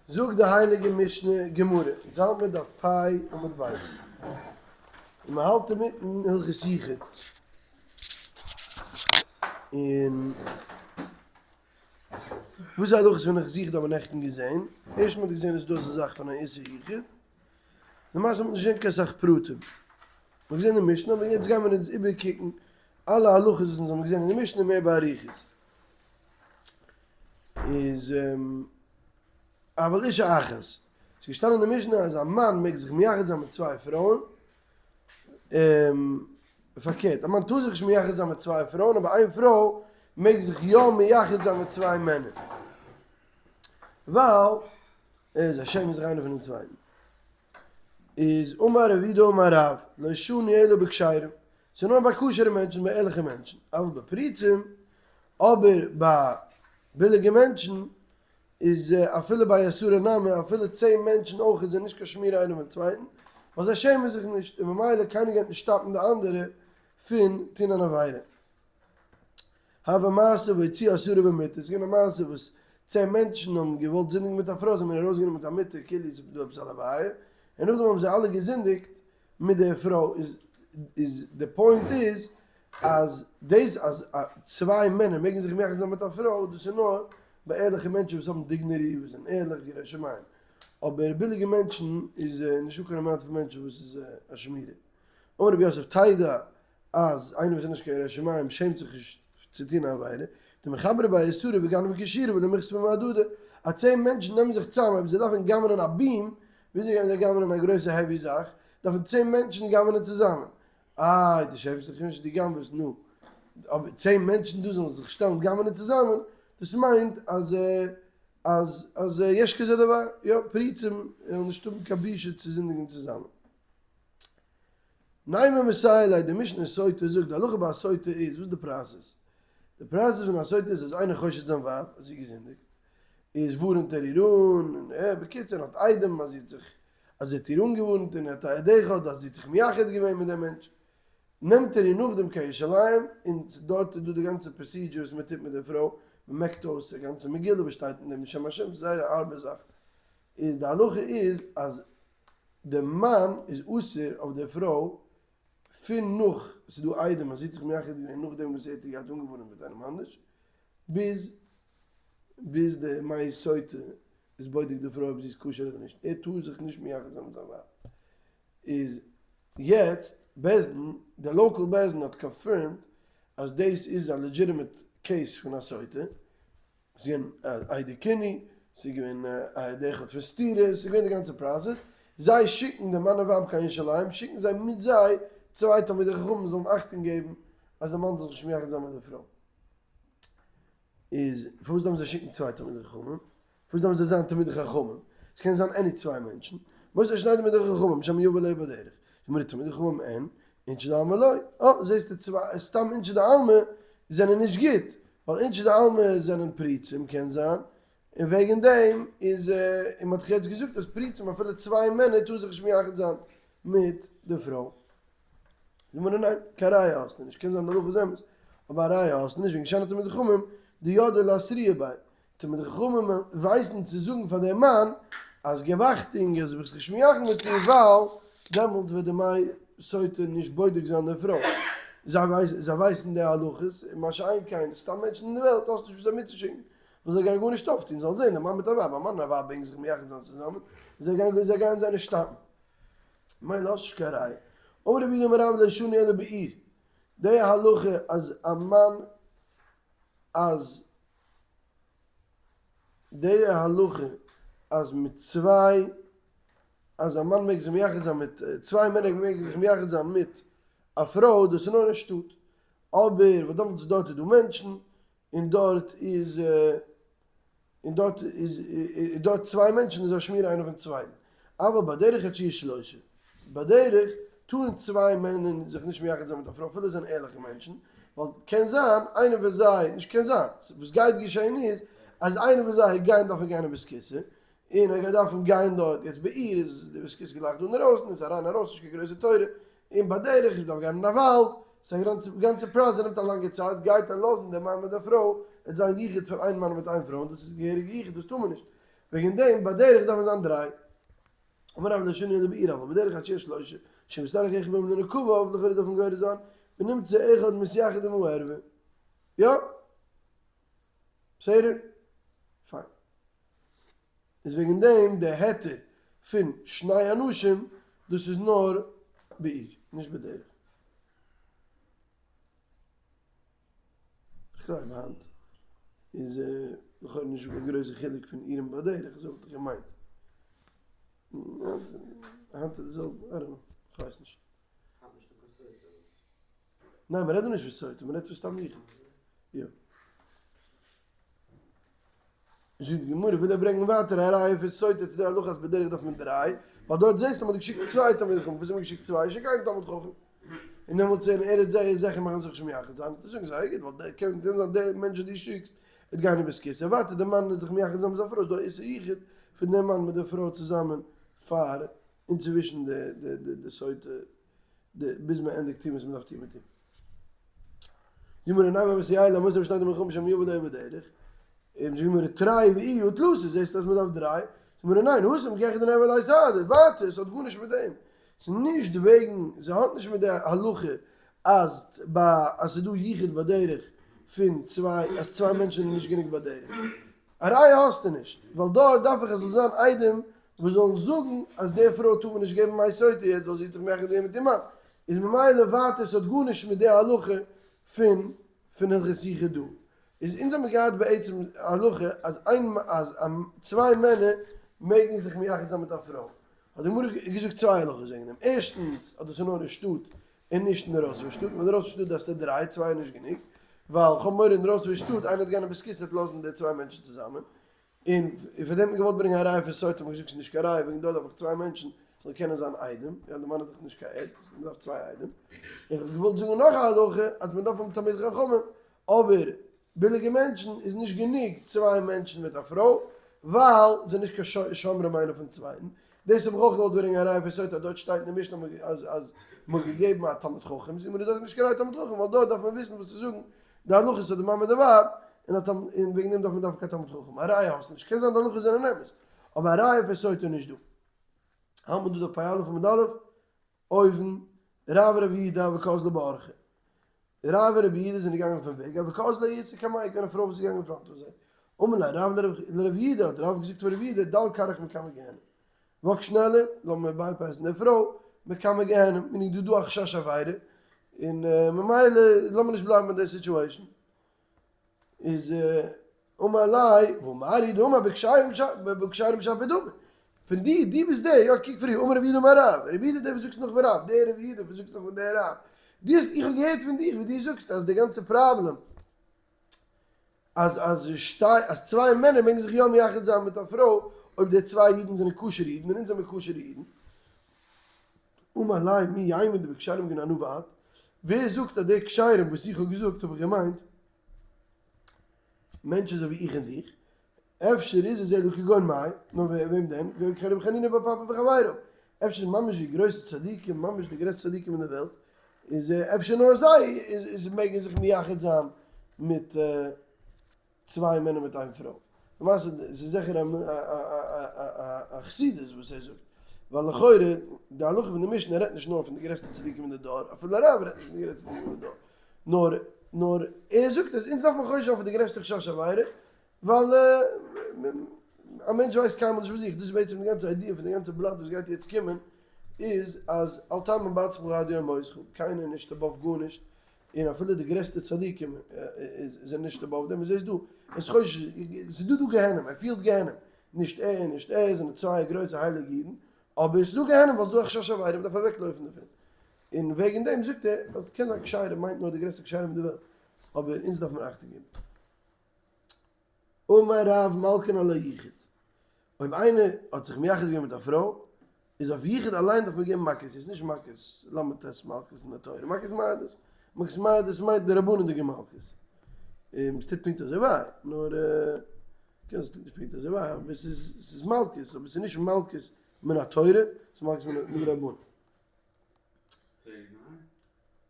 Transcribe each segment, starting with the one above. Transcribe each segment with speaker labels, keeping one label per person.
Speaker 1: זאגט די הייליגע משנה גמרא, אונז האלט מיר דף פ' עמוד ב', און מען האלט אינמיטן הלכות יחוד, און וואס איז הלכות פון הלכות יחוד האט מען נעכטן געזען, ערשט מען האט געזען איז דא אזא זאך פון א איסור יחוד, למעשה האט מען נישט געזען קיין סאך פרטים, מען האט געזען די משנה אבער יעצט גייען מיר אונז איבערקוקן אלע הלכות וואס אונז האבן געזען אין די משנה מער באריכות. איז אבל אישה אחת, ס'איז געשטאנען אין די משנה אז א מאן מעג זיך מייחד זיין מיט צוויי פרויען, פארקערט, א מאן טאר זיך נישט מייחד זיין מיט צוויי פרויען אבער איין פרוי מעג זיך יא מייחד זיין מיט צוויי מענער, ווייל זיי שעמען זיך איינער פונעם צווייטן. איז אמר רב יהודה אמר רב, לא שנו אלא בכשרים, ס'איז נאר ביי כשר'ע מענטשן, ביי ערליכע מענטשן, אבל בפרוצים, אבער ביי ביליגע מענטשן, איז אפילו ביי עשרה נמי, אפילו צען מענטשן אויך זענען נישט קיין שמירה איינער פון צווייטן, ווייל זיי שעמען זיך נישט, און ממילא קיינער גייט נישט סטאפן די אנדערע פון טון אן עבירה. הוה מעשה והוציאו עשרה במיטה, ס'איז געווען א מעשה וואס צען מענטשן האבן געוואלט זינדיגן מיט א פרוי, זיי האבן איר ארויסגענומען מיט א מיטה כאילו ס'איז דא עפעס א לוויה, און נאכדעם האבן זיי אלע געזינדיגט מיט די פרוי, איז איז די point איז אז דאס אז צוויי מענער מעגן זיך מייחד זיין מיט א פרוי דאס איז נאר ביי ערליכע מענטשן וואס האבן dignity וואס זענען ערליך יראי שמים, אבער ביליגע מענטשן איז נישטא קיין amount פון מענטשן וואס איז א שמירה. אמר רב יוסף תדע אז איינער וואס איז נישט קיין ירא שמים שעמט זיך נישט צו טון א עבירה, דמחברי בי עשרה וגנבי כשורא ולא מיחשפי מהדדי, אז צען מענטשן נעמען זיך צאם אויב זיי דארפן גנב'נען א beam, וויאזוי גייען זיי גנב'נען א גרויסע heavy זאך, דארפן צען מענטשן גנב'נען צוזאמען, איי דו שעמסט זיך נישט, דו גנב'סט, נו, אבער צען מענטשן דא זאלן זיך שטעלן גנב'נען צוזאמען, דאס מיינט אז אז אז יש כזה דבר, יא, פריצים וועלן נישט האבן קיין בושה צו זינדיגן צוזאמען. נימא מסייע ליה, די משנה אין סוטה זאגט, די הלכה ביי א סוטה איז, וואס איז די process? די process פון א סוטה איז אז איינער חושד זיין ווייב אז זי געזינדיגט, איז ווארענט ער איר אן, און ער, בקיצור, האט עדים אז זי האט זיך, אז ער האט איר אנגעווארנט, און ער האט א עד אחד אז זי האט זיך מייחד געווען מיט דעם מענטש, נעמט ער איר נאכדעם קיין ירושלים, און דארט איז דא די גאנצע procedure וואס מען טוט מיט די פרוי, מען מעקט אויס די גאנצע מגילה וואס שטייט אין דעם שם השם, ס'איז זייער א הארבע זאך. איז די הלכה איז אז די מאן איז אסור אויף די פרוי פון נאך ס'איז דא עדים אז זי האט זיך מייחד געווען נאכדעם וואס ער האט איר געהאט אנגעווארענט מיט איינעם אנדערש ביז ביז די מי סוטה איז בודק די פרוי אויב זי איז כשר אדער נישט ער טאר זיך נישט מייחד זיין מיט זיין ווייב איז יעצט בית דין די local בית דין האט confirmed אז דאס איז א legitimate case פון א סוטה. ס'איז געווען עדי קינוי, ס'איז געווען עד אחד פון סתירה, ס'איז געווען די גאנצע process, זיי שיקן די מאן און ווייב קיין ירושלים, שיקן זיי מיט זיי צוויי תלמידי חכמים זאלן אכטונג געבן אז די מאן זאל זיך נישט מייחד זיין מיט די פרוי. איז פארוואס דארפן זיי שיקן צוויי תלמידי חכמים? פארוואס דארפן זיי זיין תלמידי חכמים? ס'קען זיין any צוויי מענטשן, מוז שניידן מיט די חכמים, שמא יבא עליה בדרך. גמרא תלמידי חכמים אין, אינשי דעלמא לא. אה, זעסטו צוויי, סתם אינשי דעלמא זענען נישט גוט, ווייל אינשי דעלמא זענען פריצים קען זיין, און וועגן דעם איז, און מ'האט דאך יעצט געזאגט אז פריצים אפילו צוויי מענער טאר זיך נישט מייחד זיין מיט די פרוי. גמרא ניין, קיין ראיה האסטו נישט, קען זיין די הלכה איז אמת, אבער א ראיה האסטו נישט וועגן שאני תלמידי חכמים דידעי לאתרויי ביה, תלמידי חכמים ווייסן צו זאגן פאר דעם מאן אז געב אכטונג אז דו ביסט נישט מייחד מיט איר ווייל דעמאלטס וועט די מי סוטה נישט בודק זיין די פרוי. זיי ווייסן די הלכות, מה שאין כן סתם מענטשן אין די וועלט האסט נישט וואס זיי מיטצושיקן, ווייל זיי גייען גארנישט אויפטון, זאלן זען די מאן מיט א ווייב, א מאן און א ווייב מעגן זיך מייחד זיין צוזאמען, זיי גייען זיי גייען זיי נישט סטאפן. ממילא האסט נישט קיין ראיה. אמר רב יהודה אמר רב לא שנו אלא בעיר, די הלכה אז א מאן אז די הלכה אז מיט צוויי אז א מאן מעג זיך מייחד זיין מיט צוויי מענער מעגן זיך מייחד זיין מיט א פרוי דאס איז נאר אין שטאט אבער וואס דעמאלטס דארט איז דא מענטשן און דארט איז און דארט איז דארט צוויי מענטשן איז א שמירה איינער פון צווייטן אבל בדרך עד שיהיו שלושה בדרך טארן צוויי מענער זיך נישט מייחד זיין מיט א פרוי אפילו זיי זענען ערליכע מענטשן, ווייל קען זיין איינער פון זיי, נישט קען זיין, וואס גייט געשען איז אז איינער פון זיי גייען דארפן גיין אין בית כסא, און ער גייט דארפן גיין דארט, יעצט בעיר איז די בית כסא גלייך דא אינדערויסן, איז אריין ארויס נישט קיין גרויסע תורה, און בדרך איך דארף גיין אין א וואלד, ס'איז א גאנצע גאנצע process נעמט א לאנגע צייט, גייט ער לאזן דעם מאן מיט די פרוי, עס זיין יחוד פון איין מאן מיט איין פרוי, און דאס איז געהעריגע יחוד, דאס טאר מען נישט. וועגן דעם בדרך דארף מען זיין דריי. אמר רב לא שנו אלא בעיר אבל בדרך עד שיהיו שלושה שאם יצטרך אחד מהם לנקביו לכאורה דארף מען גורס זיין ונמצא אחד מתייחד עם הערווה. יא? בסדר? פיין. איז וועגן דעם די היתר פון שני אנשים דאס איז נאר בעיר נישט בדרך. כ'גלייב היינט איז לכאורה נישט דא קיין גרויסע חילוק פון עיר און בדרך, אזוי וואלט איך געמיינט. היינט איז די זעלבע, I don't know, כ'ווייס נישט. ניין מ'רעדט דא נישט פון סוטה, מ'רעדט פון סתם יחוד. יא. זאגט די גמרא, וויל ער ברענגען ווייטער א ראיה פון סוטה צו די הלכה אז בדרך דארף מען דריי, ווייל דארט זעסטו מ'האט געשיקט צוויי תלמידי חכמים, פארוואס האט מען געשיקט צוויי? שיק איין תלמיד חכם, און דעמאלטס ווען ער וועט זייער זיכער מאכן זיך נישט מייחד זיין, וועט ער זאגן זייער גוט, ווייל דער קען קען זיין דער מענטש וואס דו שיקסט וועט גיין אין בית כסא, ווייטער דער מאן וועט זיך מייחד זיין מיט זיין פרוי, איז דא איסור יחוד פון דעם מאן מיט דער פרוי צוזאמען פאר אינצווישן די די די די סוטה די ביז מען ענדיגט טון וואס מען דארף טון מיט איר. גמרא נימא מסייע ליה מוסר משנה דמלחמה שם יבא ליה בדרך, און זאגט גמרא תרי ואיהו תלתא זעסט אז מען דארף דריי, זאגט גמרא ניין התם כאחד דנימא ליה סהדי, ווייטער עס האט גארנישט מיט דעם, ס'איז נישט וועגן, ס'האט נישט מיט די הלכה אז ביי אז ס'איז דא יחוד בדרך פון צוויי אז צוויי מענטשן זענען נישט גענוג בדרך, א ראיה האסטו נישט, ווייל דארט דארף איך עס זאל זיין עדים וואס זאלן זאגן אז די פרוי טאר מען נישט געבן מי סוטה יעצט ווייל זי האט זיך מייחד געווען מיט איר מאן, איז ממילא ווייטער ס'האט גארנישט מיט די הלכה פון פון הלכות יחוד דא. איז אונז האמיר געהאט בעצם א הלכה אז איין אז צוויי מענער מעגן זיך מייחד זיין מיט א פרוי, האט די גמרא געזאגט צוויי הלכות וועגן דעם, ערשטנס אז דאס איז נאר אין שטאט און נישט אינדערויסן פון שטאט, און אינדערויסן פון שטאט דארפסטו דריי, צוויי איז נישט גענוג, ווייל כ'האב מורא אינדערויסן פון שטאט איינער וועט גיין אין בית כסא וועט לאזן די צוויי מענטשן צוזאמען, און פאר דעם האט מען געוואלט ברענגען א ראיה פון סוטה, האט מען געזאגט ס'איז נישט קיין ראיה וועגן דארט דארף איך צוויי מענטשן זאלן קענען זיין עדים, יא די מאן איז דאך נישט קיין עד, מען דארף צוויי עדים, און כ'האב געוואלט זאגן נאך א הלכה אז מען דארף האבן תלמידי חכמים, אבער ביליגע מענטשן איז נישט גענוג צוויי מענטשן מיט א פרוי, ווייל זיי נישט קיין שומרים איינער פון צווייטן, דאס האב איך אויך געוואלט ברענגען א ראיה פון סוטה אז דארט שטייט אין די משנה אז אז מען האט געגעבן א תלמיד חכם, זאגט מען דארט איז נישט קיין ראיה תלמיד חכם ווייל דארט דארף מען וויסן וואס צו זאגן די הלכות פאר די מאן מיט די ווייב, און און וועגן דעם דארף מען דווקא א תלמיד חכם, א ראיה האסט נישט, קען זיין די הלכות זענען אמת, אבער א ראיה פון סוטה איז נישט דא. האלט מען דא דף פ"א עמוד א', אויבן, רב ורבי יהודה וקאזלא באורחא. רב און רבי יהודה זענען געגאנגען אויפן וועג, הוה קאזלא איתתא קמייהו, געווען א פרוי וואס איז געגאנגען אין front פון זיי. אמר ליה רב לרב יהודה, האט רב געזאגט פאר רבי יהודה, דל כרעיך מקמי גיהנום. walk שנעלער, לאמיר bypass ן די פרוי, מקמי גיהנום, meaning דא דא א חשש עבירה, און ממילא לאמיר נישט בלייבן אין די situation. איז אמר ליה, והא מר הוא דאמר בכשרים שפיר דמי. פון דיר, דו ביסט דער, יא קוק פריער, אמר רב יהודה אמר רב, רבי יהודה דער וואס זאגסט נאך פון רב, דער רבי יהודה וואס זאגסט נאך פון דער רב, דו האסט, איך האב געהערט פון דיך ווי דו זאגסט אז די גאנצע פראבלעם אז אז שתי אז צוויי מענער מעגן זיך יא מייחד זיין מיט א פרוי אויב די צוויי אידן זענען כשר'ע אידן און אונז זעמיר כשר'ע אידן. אמר ליה מי יימר דבכשרים כגון אנא ואת, ווער זאגט אז די כשרים וואס איך האב געזאגט האב איך געמיינט מענטשן אזוי ווי איך און דיך, אפשר איז עס אלא כגון מאי, נאר וועם דען, כגון רבי חנינא בר פפא וחביריו, אפשר איז ממש ווי גרויסע צדיקים, ממש די גרעסטע צדיקים אין די וועלט, איז אפשר נאר זיי איז מעגן זיך מייחד זיין מיט צוויי מענער מיט איין פרוי. למעשה עס איז זיכער א חסידות וואס ער זאגט, ווייל לכאורה די הלכה פון די משנה רעדט נישט נאר פון די גרעסטע צדיקים אין די דור, אפילו רב רעדט נישט פון די גרעסטע צדיקים אין די דור, נאר נאר ער זאגט אז אונז דארף מען חושש זיין פון די גרעסטע חשש עבירה, ווייל א מענטש ווייסט קיינמאל נישט פון זיך, דאס איז בעצם די גאנצע idea פון די גאנצע בלאט וואס גייט יעצט קומען, איז אז אל תאמין בעצמך עד יום מותך, קיינער איז נישט above גארנישט, און אפילו די גרעסטע צדיקים זענען נישט above דעם, זעסט דא, עס חושש, ס'איז דא דא גיהנום, ער פילט גיהנום, נישט ער און נישט ער זענען צוויי גרויסע הייליגע אידן, אבער עס איז דא גיהנום ווייל ס'איז דא א חשש עבירה, מ'דארף אוועקלויפן דערפון, און וועגן דעם זאגט ער אז קען זיין כשרים מיינט נאר די גרעסטע כשרים אין די וועלט, אבער אונז דארף מען אכטונג געבן. אמר רב מלקין על היחוד, אויב איינער האט זיך מייחד געווען מיט א פרוי, איז אויף יחוד אליין דארף מען געבן מכות, איז נישט מכות ל"ט מלקות אין די תורה, מכות מרדות, מכות מרדות מיינט די רבנן'דיגע מלקות, און עס טוט פונקט אזוי וויי, נאר קען זיין עס טוט נישט פונקט אזוי וויי, אבער עס איז עס איז מלקות, אבער עס איז נישט מלקות מן התורה, עס איז מלקות מן דרבנן.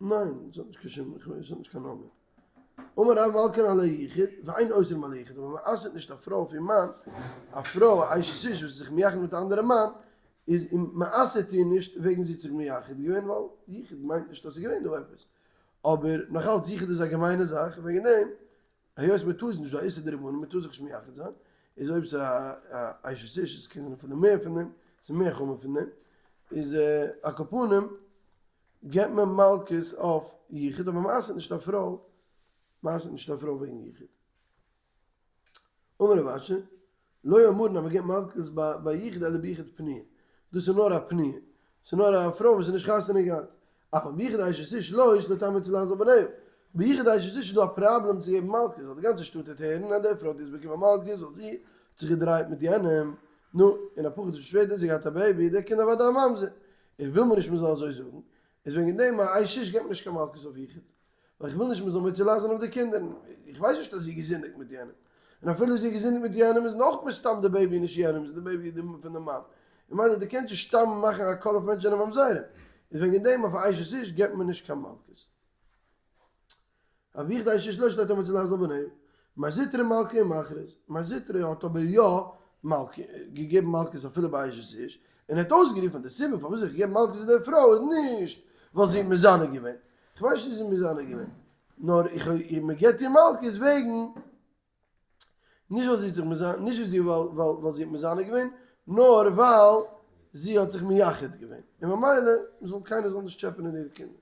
Speaker 1: ניין, עס האט נישט קיין שום, עס האט נישט קיין נאמען. אמר רב מלקין על היחוד, ואין אוסרין על היחוד, אבער מען אסר'ט נישט א פרוי אויף איר מאן, א פרוי א אשת איש וואס איז זיך מייחד מיט א אנדערע מאן, איז מען אסר'ט איר נישט וועגן זי האט זיך מייחד געווען, ווייל יחוד מיינט נישט אז ס'איז געווען דא עפעס, אבער נאכאלץ יחוד איז א געמיינע זאך, וועגן דעם היות מען טאר איז נישט דא א איסור דרבנן מען טאר זיך נישט מייחד זיין, איז אויב ס'איז א אשת איש איז קען זיין אפילו מער פון דעם, ס'איז מער חמור פון דעם, איז על כל פנים געבט מען מלקות אויף יחוד אבער מען אסר'ט נישט א פרוי, מען אסר'ט נישט א פרוי וועגן יחוד. אמר רב אשי, לא אמרן אז מען געבט מלקות ביי יחוד אלא ביחוד פנויה, דאס איז נאר א פנויה, ס'איז נאר א פרוי וואס איז נישט חתונה געהאט, אבל ביחוד אשת איש לא שלא תהא מוציא לעז על בניה, ביחוד אשת איש איז דא א פראבלעם צו געבן מלקות, ווייל די גאנצע שטאט וועט הערן אז די פרוי האט יעצט באקומען מלקות ווייל זי האט זיך געדרייט מיט יענעם, נו, און אפאר חדשים שפעטער האט זי געהאט א baby, דער קינד אוודאי א ממזר, איז וויל מען נישט מען זאל אזוי זאגן, איז וועגן דעם א אשת איש געבט מען נישט קיין מלקות אויף יחוד. ווייל איך וויל נישט מ'זאל מוציא לעז זיין אויף די קינדער, איך ווייס נישט אז זי איז געזינדיגט מיט יענעם, און אפילו זי איז געזינדיגט מיט יענעם איז נאך מסתם די baby נישט יענעמ'ס, די baby איז פון די מאן, און ממילא דו קענסט נישט סתם מאכן א קול אויף מענטשן זענען ממזרים, איז וועגן דעם אויף א אשת איש געבט מען נישט קיין מלקות. אביך די אשת איש לא שתתה מוציא לעז על בניה, מר זוטרא מלקה ומכריז, מר זוטרא האט אבער יא מלקה געגעבן מלקות אפילו ביי אשת איש, און ער האט אויסגערופן אז די סיבה פארוואס איך געב מלקות צו די פרוי איז נישט ווייל זי האט מזנה געווען, כ'ווייס נישט ווי מזנה געווען, נאר איך מען געבט איר מלקות וועגן, נישט ווייל זי האט זיך מזנה, נישט ווייל ווייל זי האט מזנה געווען, נאר ווייל זי האט זיך מייחד געווען, און ממילא מ'זאל קיינער זאל נישט טשעפענען אירע קינדער.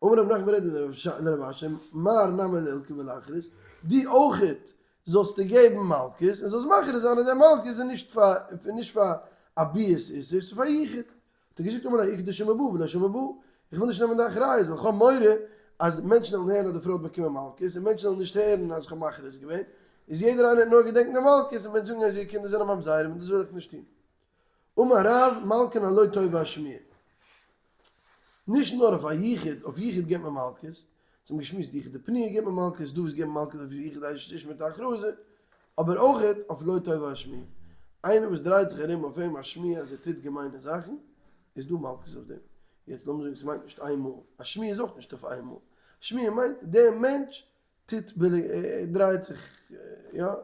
Speaker 1: אמר רב נחמן בריה דרב אשי, מר נמי לילקי ולכריז, דו אויכעט זאלסטו געבן מלקות, און זאלסט מכריז זיין אז די מלקות איז נישט פאר נישט פאר א ביאת איסור, ס'איז פאר יחוד. האט ער געזאגט אמר ליה איכא דשמע בעי ולא שמע בעי, איך וויל נישט נעמען די אחריות ווייל איך האב מורא אז מענטשן וועלן הערן אז די פרוי האט באקומען מלקות און מענטשן וועלן נישט הערן אז איך האב מכריז געווען, איז יעדער איינער וועט נאר געדענקן די מלקות און וועט זאגן אז אירע קינדער זענען ממזרים און דאס וויל איך נישט טון. אמר רב, מלקין על לא טובה השמועה. נישט נאר אויף א יחוד, אויף יחוד געבט מען מלקות, אונז האבן געשמועסט יחוד דפנויה געבט מען מלקות, דא וואס געבן מלקות אויף יחוד אשת איש מיט א הכרזה, אבער אויך אויף לא טובה השמועה. איינער וואס דרייט זיך ארום אויף אים א שמועה אז ער טוט געמיינע זאכן, איז דא מלקות אויף דעם. יעצט לאמיר זאגן ס'מיינט נישט איין מאל, א שמועה איז אויך נישט אויף איין מאל, א שמועה מיינט דער מענטש טוט ביליג, ער דרייט זיך, יא, ער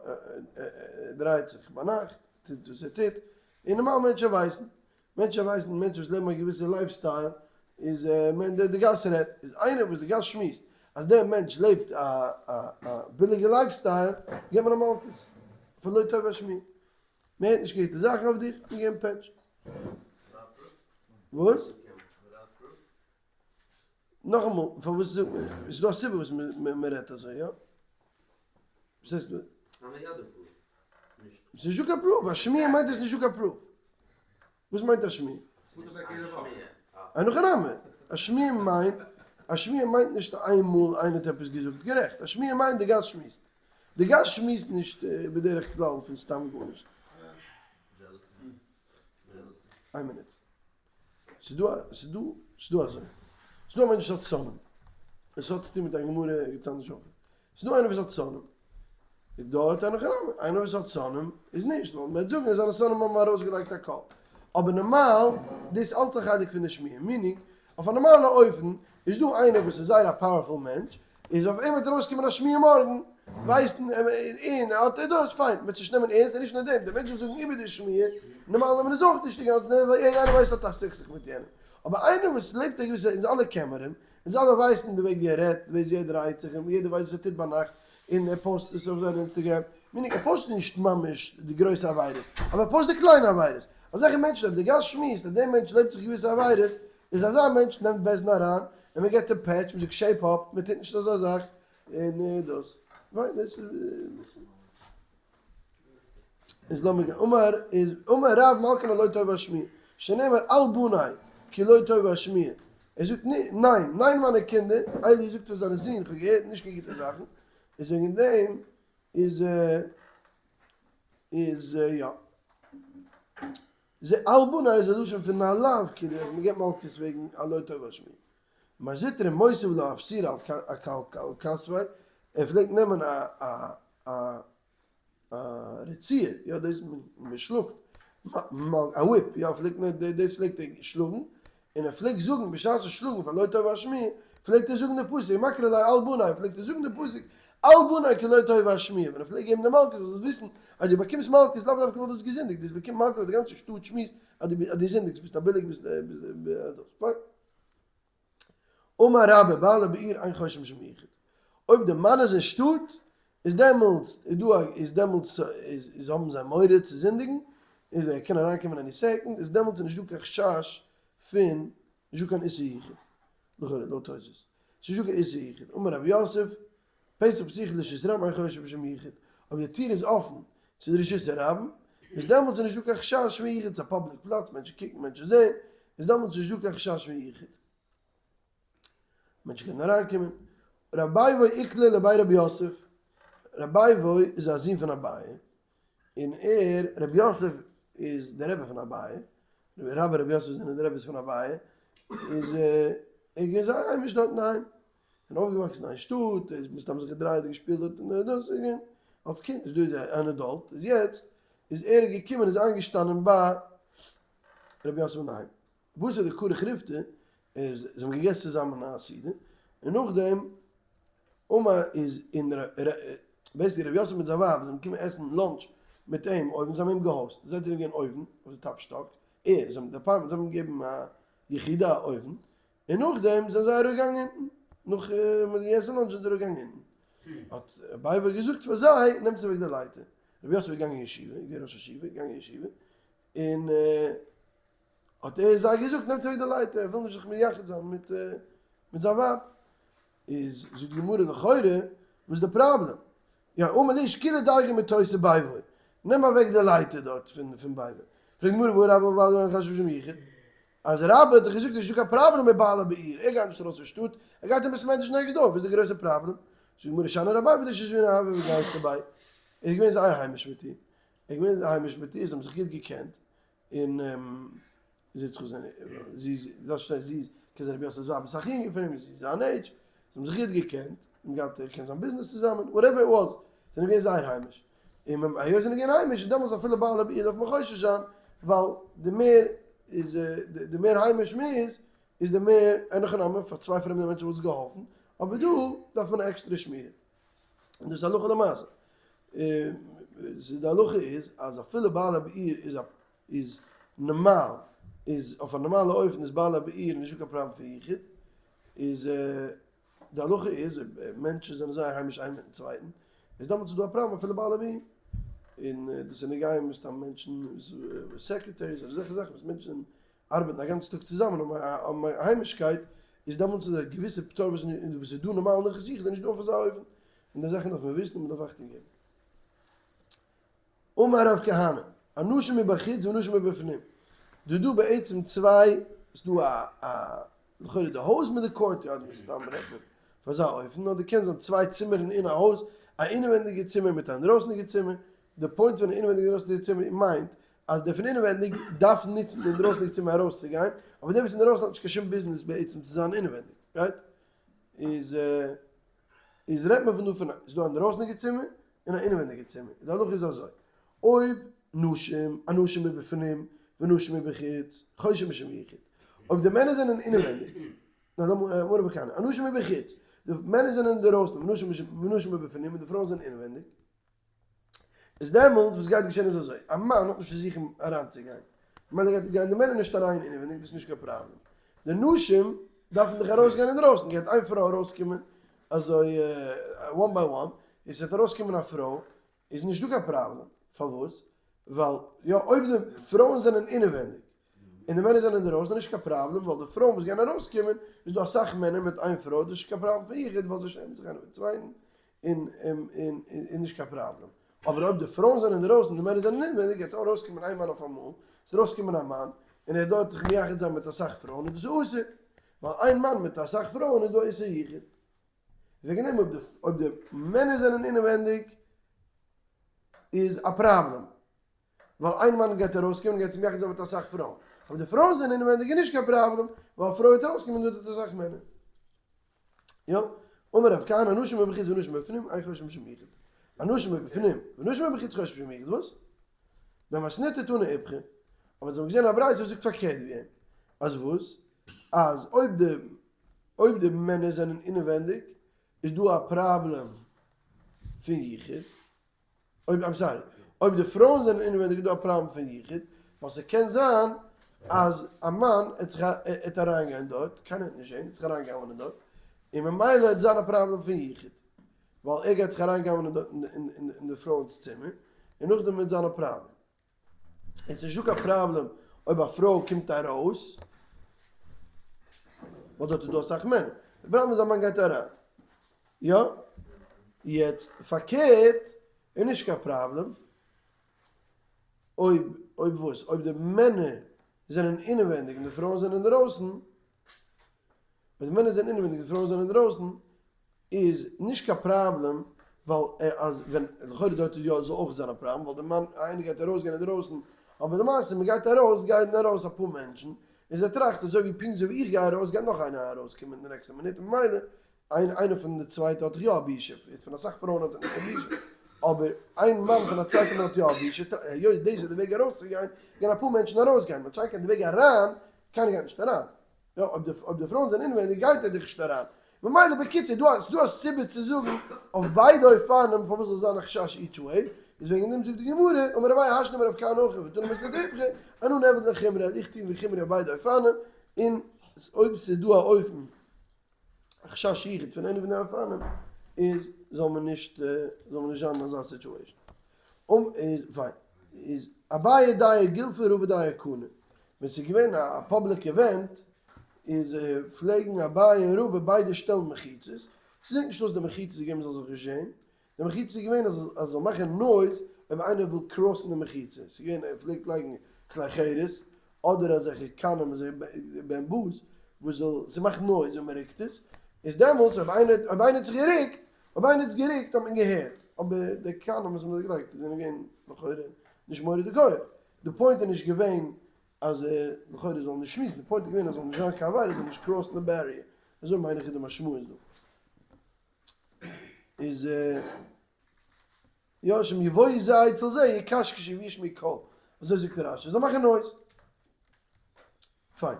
Speaker 1: דרייט זיך ביינאכט, טוט וואס ער טוט, און נארמאל מענטשן ווייסן, מענטשן ווייסן, מענטשן וואס לעבן א געוויסע life style, איז מען, די גאס רעדט, איז איינער וואס די גאס שמועסט אז דער מענטש לעבט א א ביליגע life style, געבט מען אים מלקות, פאר לא טובה השמועה. מען הערט נישט קיין גוטע זאכן אויף דיך, מען געבן פעטש. וואס? נאכאמאל, פארוואס זאגט מען, עס איז דא א סיבה וואס מען רעדט אזוי, יא? וואס הייסט? ס'איז נישטא קיין proof, א שמועה מיינט עס נישטא קיין proof. וואס מיינט א שמועה? אין הכי נמי, א שמועה מיינט, א שמועה מיינט נישט איינמאל איינער האט עפעס געזאגט, גערעכט, א שמועה מיינט די גאס שמועסט. די גאס שמועסט נישט בדרך כלל פון סתם גארנישט. איין מינוט. ס'איז דא א, ס'איז דא, ס'איז דא אזוי. ס'איז דא א מענטש וואס האט שונאים. עס האט צוטון מיט א גמרא ערגעץ אנדערש אויך. ס'איז דא איינער וואס האט שונאים. איז דארט אין הכי נמי. איינער וואס האט שונאים איז נישט, ווייל מ'וועט זאגן אז זיינע שונאים האבן ארויסגעלייגט א קול. אבער נארמאל, דאס אלץ א חלק פון די שמועה. meaning, אויף א נארמאלע אופן, איז דא איינער וואס איז זייער א powerful מענטש, איז אויף אים וועט ארויסקומען א שמועה מארגן, ווייסט און האט ער דאס, פיין, מ'וועט נישט נעמען ערנסט, און נישט נאר דעם, די מענטשן וואס זאגן איבער די שמועה, נארמאל נעמען עס אויך נישט אינגאנצן ערנסט, ווייל יעדער איינער ווייסט האט א סכסוך מיט יענעם, אבער איינער וואס לעבט א געוויסע, אונז אלע קען מיר אים, אונז אלע ווייסן די וועג ווי ער רעדט, די וועג ווי ער דרייט זיך, און יעדער ווייסט וואס ער טוט ביינאכט, און ער post עס אויף זיין Instagram, meaning ער post נישט ממש די גרויסע עבירות, אבער ער post די קליינע עבירות, אזעלכע מענטשן אויב די גאס שמועסט אז דער מענטש לעבט זיך געוויסע עבירות, איז אזא מענטש נעמט בית דין אריין און מען געבט אים פעטש, מען זאגט shape up, מען טוט נישט אזא זאך, און דאס. פיין דאס איז איז לאמיר גיין, אמר איז אמר רב מלקין על לא טובה השמועה, שנאמר אל בני כי לא טובה השמועה, ער זאגט ניין, ניין מיינע קינדער, עלי זאגט פאר זיינע זין, איך האב געהערט נישט קיין גוטע זאכן, איז וועגן דעם איז איז יא. זה אל בני איז א לשון פון א לאו כאילו אז מ'געבט מלקות וועגן א לא טוב השמועה. מר זוטרא מותיב לה אפסירה על כתפיה, ער פלעגט נעמען א א א רצועה, יא דאס מ'שלאגט, א whip, יא פלעגט מען דאס פלעגט ער שלאגן, און ער פלעגט זאגן בשעת'ן שלאגן פאר לא טוב השמועה, פלעגט ער זאגן די פסוק, מקרי ליה על בני, פלעגט ער זאגן די פסוק, על בני כי לא טובה השמועה, ווען ער פלעגט געבן די מלקות זאלסט וויסן אז דו באקומסט מלקות לאו דווקא ווייל דו האסט געזינדיגט, דו האסט באקומען מלקות ווייל די גאנצע שטאט שמועסט אז דו זינדיגסט, ביסט א ביליג ביסט דאס, פיין. אמר רבה בעלה בעיר אין חוששין משום יחוד, אויב די מאן איז אין שטאט איז דעמאלטס איז דא א איז דעמאלטס איז איז האבן זיי מורא צו זינדיגן, איז ער קען אריינקומען any second, איז דעמאלטס איז נישט דא קיין חשש פון נישט דא קיין איסור יחוד, לכאורה לויט תוס', ס'נישט דא קיין איסור יחוד, אמר רב יוסף, פתח פתוחה לרשות הרבים אין חוששין משום יחוד, אויב די טיר איז אפן צו די רשות הרבים, איז דעמאלטס איז נישט דא קיין חשש פון יחוד, ס'איז א public פלאץ, מענטשן קוקן, מענטשן זעען, איז דעמאלטס נישט דא קיין חשש פון יחוד. מענטשן קענען אריינקומען. ר' בייבוי איקלע לבי רבי יוסף, ר' בייבוי איז א זון פון אביי, און ער, רבי יוסף איז דער רבי פון אביי, רבה רבי יוסף זענען די רביס פון אביי, איז ער געווען זייער היימיש דארט אינדערהיים, און אויפגעוואקסן אין איין שטאט, ער איז מסתם זיך געדרייט און געשפילט דארט און דאס איז געווען אלס קינד, איז דא איז ער אן adult, איז יעצט איז ער געקומען איז איינגעשטאנען ביי רבי יוסף אינדערהיים. וואס איז די כרך ריפתא, איז זיי האבן געגעסן צוזאמען א סעודה, און נאכדעם אמר איז און basically רבי יוסף מיט זיין ווייב זענען געקומען עסן lunch מיט אים אויבן, זיי האבן אים גע host, זיי זענען געווען אויבן אויף די top שטאק, ער, זיי האבן די apartment, זיי האבן אים געגעבן א יחידה אויבן, און נאכדעם זענען זיי אראפגעגאנגען אונטן, נאך מען האט געגעסן lunch זענען זיי אראפגעגאנגען אונטן, האט רבי בייבוי געזאגט פאר זיי, נעמטס אוועק די לייטער, רבי יוסף איז געגאנגען אין ישיבה, געווען ראש ישיבה, געגאנגען אין ישיבה, און האט ער זיי געזאגט נעמט אוועק די לייטער, ער וויל נישט זיך מייחד זיין מיט מיט זיין ווייב. איז זאגט די גמרא לכאורה וואס איז די פראבלעם? יא אמר להו שקילו דרגא מתותיה בייבוי, נעם אוועק די לייטער דארט פון פון בייבוי. פרעגט די גמרא והא רבה בעלה אין חוששין משום יחוד? אז רבה האט דאך געזאגט נישטא קיין פראבלעם מיט בעלה בעיר, ער גייט נישט ארויס פון שטאט, ער גייט אין בית מדרש next door, וואס איז די גרויסע פראבלעם? זאגט די גמרא שאני ר' בייבוי דשזוינא הוה וגייסא ביה, ער איז געווען זייער היימיש מיט איר, ער איז געווען היימיש מיט איר, זיי האבן זיך גוט געקענט, און זי האט זיך געזען, זי איז, זאלסט פארשטיין, זי איז, קען זיין רבי יוסף'ס ווייב אסאך יונגער פון אים, זי איז זיין עידזש, זיי האבן זיך גוט געקענט, האבן געהאט געקענט זיין ביזנעס צוזאמען, whatever it was, זיי זענען געווען זייער היימיש, און היות זיי זענען געווען היימיש איז דעמאלטס אפילו בעלה בעיר דארף מען חושש זיין, ווייל די מער איז, די מער היימיש מען איז, איז די מער, אין הכי נמי, פאר צוויי פרעמדע מענטשן וואלט עס געהאלפן, אבער דא דארף מען א עקסטערע שמירה. און דאס איז הלכה למעשה. די הלכה איז אז אפילו בעלה בעיר איז א איז נארמאל איז אויף א נארמאלע אופן איז בעלה בעיר נישטא קיין פראבלעם פון יחוד איז די הלכה איז אויב מענטשן זענען זייער היימיש איינער מיטן צווייטן איז דעמאלטס איז דא א פראבלעם אפילו בעלה בעיר און דאס איז נוגע מסתם מענטשן secretaries אדער אזעלכע זאכן וואס מענטשן ארבעטן א גאנצן טאג צוזאמען האבן א היימישקייט איז דעמאלטס איז א געוויסע פטור וואס איז דא נארמאל אין די חסידות איז נישט דא אויף אזא אופן און די זאכן דארף מען וויסן און מען דארף אכטונג געבן. אמר רב כהנא, אנשים מבחוץ ונשים מבפנים, דא דא בעצם צוויי, ס'דא א א לכאורה די הויז מיט די courtyard מסתם רעדט מען אויף אזא אופן, אדער קען זיין צוויי צימערן אין א הויז, א אינעווענדיגע צימער מיט א אינדרויסענדיגע צימער, די point פון די אינעווענדיגע און אינדרויסענדיגע צימער מיינט אז דער פון אינעווענדיג דארף נוצן די אינדרויסענדיגע צימער ארויסצוגיין, אבער דער וואס אינדרויסן האט נישט קיין שום ביזנעס בעצם צו זיין אינעווענדיג, right? איז איז רעדט מען פון דא פון ס'איז דא א אינדרויסענדיגע צימער און א אינעווענדיגע צימער, די הלכה איז אזוי, אויב נשים, אנשים מבפנים ונשים מבחוץ, חוששין משום יחוד, אויב די מענער זענען אינעווענדיג, נאר לאמיר בכאן, אנשים מבחוץ, די מענער זענען אינדערויסן, ונשים מבפנים, און די פרויען זענען אינעווענדיג, איז דעמאלטס וואס גייט געשען איז אזוי, א מאן האט נישט צו זוכן אריינצוגיין, ממילא גייט גייען די מענער נישט אריין אינעווייניג, דאס איז נישט קיין פראבלעם, די נשים דארפן דאך ארויסגיין אינדרויסן, גייט איין פרוי ארויסקומען אזוי one by one, און ס'וועט ארויסקומען א פרוי, איז נישטא קיין פראבלעם, פארוואס? ווייל יא אויב די פרויען זענען אינעווייניג און די מענער זענען אינדערויסן איז נישט קיין פראבלעם ווייל די פרויען וואס גייען ארויסקומען איז דא אסאך מענער מיט איין פרוי דאס איז נישט קיין פראבלעם פון יחוד ווייל זיי שעמען זיך איינער מיטן צווייטן און און איז נישט קיין פראבלעם אבער אויב די פרויען זענען אינדערויסן און די מענער זענען אינעווייניג גייט ארויסקומען איין מאן אויפאמאל ס'וועט ארויסקומען א מאן און ער דארט זיך מייחד זיין מיט אסאך פרויען איז דאס אסור ווייל איין מאן מיט אסאך פרויען איז דא איסור יחוד וועגן דעם אויב די אויב די מענער זענען אינעווענדיג איז א פראבלעם. ווייל איין מאן גייט ארויסקומען גייט זיך מייחד זיין מיט אסאך פרויען, אבער די פרויען זענען אינעווענדיג איז נישט קיין פראבלעם, ווייל א פרוי גייט ארויסקומען דא מיט אסאך מענער. יא, אמר רב כהנא אנשים מבחוץ ונשים מבפנים אין חוששין משום יחוד. אנשים מבפנים ונשים מבחוץ חוששין משום יחוד, וואס? במתניתא תנא איפכא, אבער זיי האבן געזען א ברייתא וואס זאגט פארקערט ווי אים, אז וואס? אז אויב די. אויב די מענער זענען אינעווענדיג איז דא א פראבלעם פון יחוד, אויב I'm sorry, אויב די פרויען זענען אינעווענדיג איז דא א פראבלעם פון יחוד, ווייל ס'קען זיין אז א מאן עט זיך עט אריינגיין דארט, קיינער וועט נישט זען, עט זיך אריינגנב'נען דארט, און ממילא עט זיין א פראבלעם פון יחוד, ווייל ער גייט זיך אריינגנב'נען דארט אין די פרויען'ס צימער, און נאכדעם וועט זיין א פראבלעם. עס איז נישטא קיין פראבלעם אויב א פרוי קומט ארויס, ווייל דארט איז דא אסאך מענער. די פראבלעם איז א מאן גייט אריין. יא? יעצט פארקערט איז נישט קיין פראבלעם, אויב אויב וואס? אויב די מענער זענען אינעווענדיג און די פרויען זענען אינדערויסן, אויב די מענער זענען אינעווענדיג און די פרויען זענען אינדערויסן, איז נישט קיין פראבלעם, ווייל אז ווען לכאורה דארט איז יא זאל אויך זיין א פראבלעם, ווייל די מאן איינער גייט ארויס גיין אינדערויסן, אבער למעשה מען גייט ארויס גייען ארויס אפאר מענטשן, און זיי טראכט אזוי ווי פונקט אזוי ווי איך גיי ארויס גייט נאך איינער ארויס קומען די נעקסטע מינוט, ממילא איינער פון די צווייטע האט דאך יא א בושה, יעצט פון אסאך פרויען האט ער נישט קיין בושה, אבער איין מאן פון א צווייטע מאן האט יא א בושה, היות דאס איז די וועג ארויסצוגיין, גייען אפאר מענטשן ארויסגיין, מה שאין כן די וועג אריין, קיינער גייט נישט אריין, יא אויב די פרויען זענען אינווענדיג גייט ער דאך נישט אריין, ממילא בקיצור דא ס'דא א סיבה צו זאגן אויף ביידע אופנים פארוואס זאל זיין א חשש each way, איז וועגן דעם זאגט די גמרא, אמר אביי השלם רב כהנא הכי ותנא מסכתא איפכא, אנא נעביד לחומרא, איך טוה ווי חומרא אויף ביידע אופנים, און אויב ס'איז דא א אופן א חשש יחוד פון איינע פון די אופנים איז זאל מען נישט זאל מען נישט זיין אין אזא situation. און איז פיין. איז אביי דייר גילפא רבא דייר קנה. ווען ס'איז געווען א public event איז פלעגן אביי און רבא ביידע שטעלן מחיצות. ס'זעט נישט אויס די מחיצות איז געווען מ'זאל זיך נישט זען. די מחיצה איז געווען אז אז זאל מאכן noise אויב איינער וויל cross ן די מחיצה, ס'איז געווען ער פלעגט לייגן כלי חרס אדער אזעלכע קנים אזוי bamboos וואס זאל ס'מאכט noise ווען מ'רוקט עס, איז דעמאלטס אויב איינער אויב איינער האט זיך גערוקט אויב איינער האט זיך גערוקט האט מען געהערט, אבער די קנים וואס מ'האט געלייגט זענען געווען לכאורה נישט מורא'דיג הויעך, די point איז נישט געווען אז לכאורה זאל נישט שמועסן, די point איז געווען אז זאל נישט זיין קיין עבירה זאל נישט cross ן די barrier, אזוי מיין איך איז די משמעות דא. איז יא שאם יבואו זה אצל זה יקשקשו וישמעו קול, אזוי זאגט רש"י, זאל מאכן noise. פיין.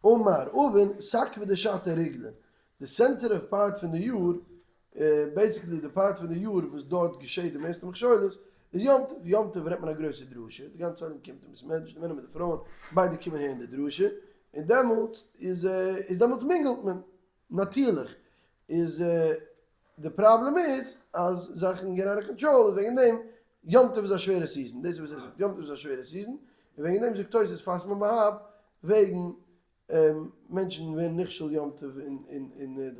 Speaker 1: אמר אבין סקבא דשתא ריגלא, די sensitive part פון די יאר, basically די part פון די יאר וואס דארט געשעט די מערסטע מכשולות, איז יום טוב, יום טוב רעדט מען א גרויסע דרשה, די גאנצע עולם קומט אין בית מדרש, די מענער מיט די פרויען, ביידע קומען הערן די דרשה, און דעמאלטס איז איז דעמאלטס mingle ט מען, נאטירליך איז די פראבלעם איז אז זאכן גייען out of control איז וועגן דעם יום טוב איז א שווערע season דאס איז וואס ער זאגט יום טוב איז א שווערע season און וועגן דעם זאגט תוס' פאסט מען בה"ב וועגן מענטשן ווערן נכשל יום טוב און און דאס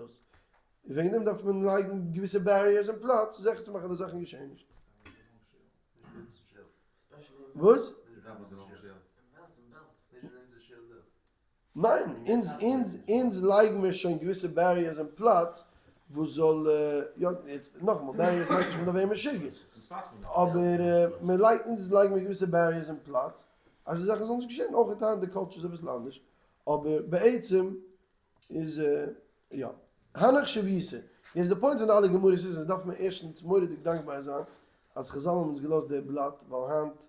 Speaker 1: און וועגן דעם דארף מען לייגן געוויסע barriers אין פלאץ זיכער צו מאכן אז די זאכן געשעען נישט. וואס? ניין, אונז אונז אונז לייגן מיר שוין געוויסע barriers אין פלאץ וואס זאל יא, יעצט נאכאמאל barriers מיינט נישט מ'דארף ווערן משוגע, אבער מען לייגט אונז לייגן מיר געוויסע barriers אין פלאץ אז די זאכן זאלן נישט געשען, אויך היינט די culture איז אביסל אנדערש, אבער בעצם איז יא. הנך שויתא, יעצט די point פון די אלע גמרות איז אז דארף מען ערשטנס מורא'דיג דאנקבאר זיין אז חזל האבן אונז געלאזט די בלאט ווייל היינט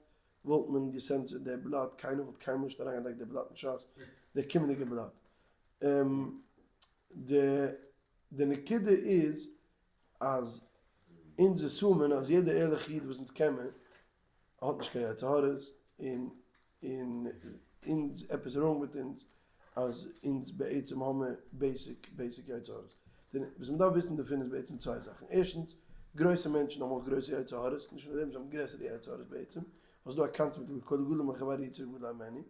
Speaker 1: וואלט מען געסענסערט די בלאט, קיינער וואלט קיינמאל נישט אריינגעלייגט די בלאט אין שס, די קומענדיגע בלאט. די די נקודה איז אז אונז assume ען אז יעדער ערליכע איד וואס אונז קען מיר האט נישט קיין יצר הרע'ס און און אונז עפעס wrong מיט אונז אז אונז בעצם האמיר basic basic יצר הרע'ס. וואס מ'דארף וויסן דערפון איז בעצם צוויי זאכן, ערשטנס, גרויסע מענטשן האבן אויך גרויסע יצר הרע'ס, נישט נאר דעם, זיי האבן גרעסערע יצר הרע'ס בעצם, ווייל ס'איז דא א קאנצעפט ווי כל גדול מחברו יצרו גדול הימנו,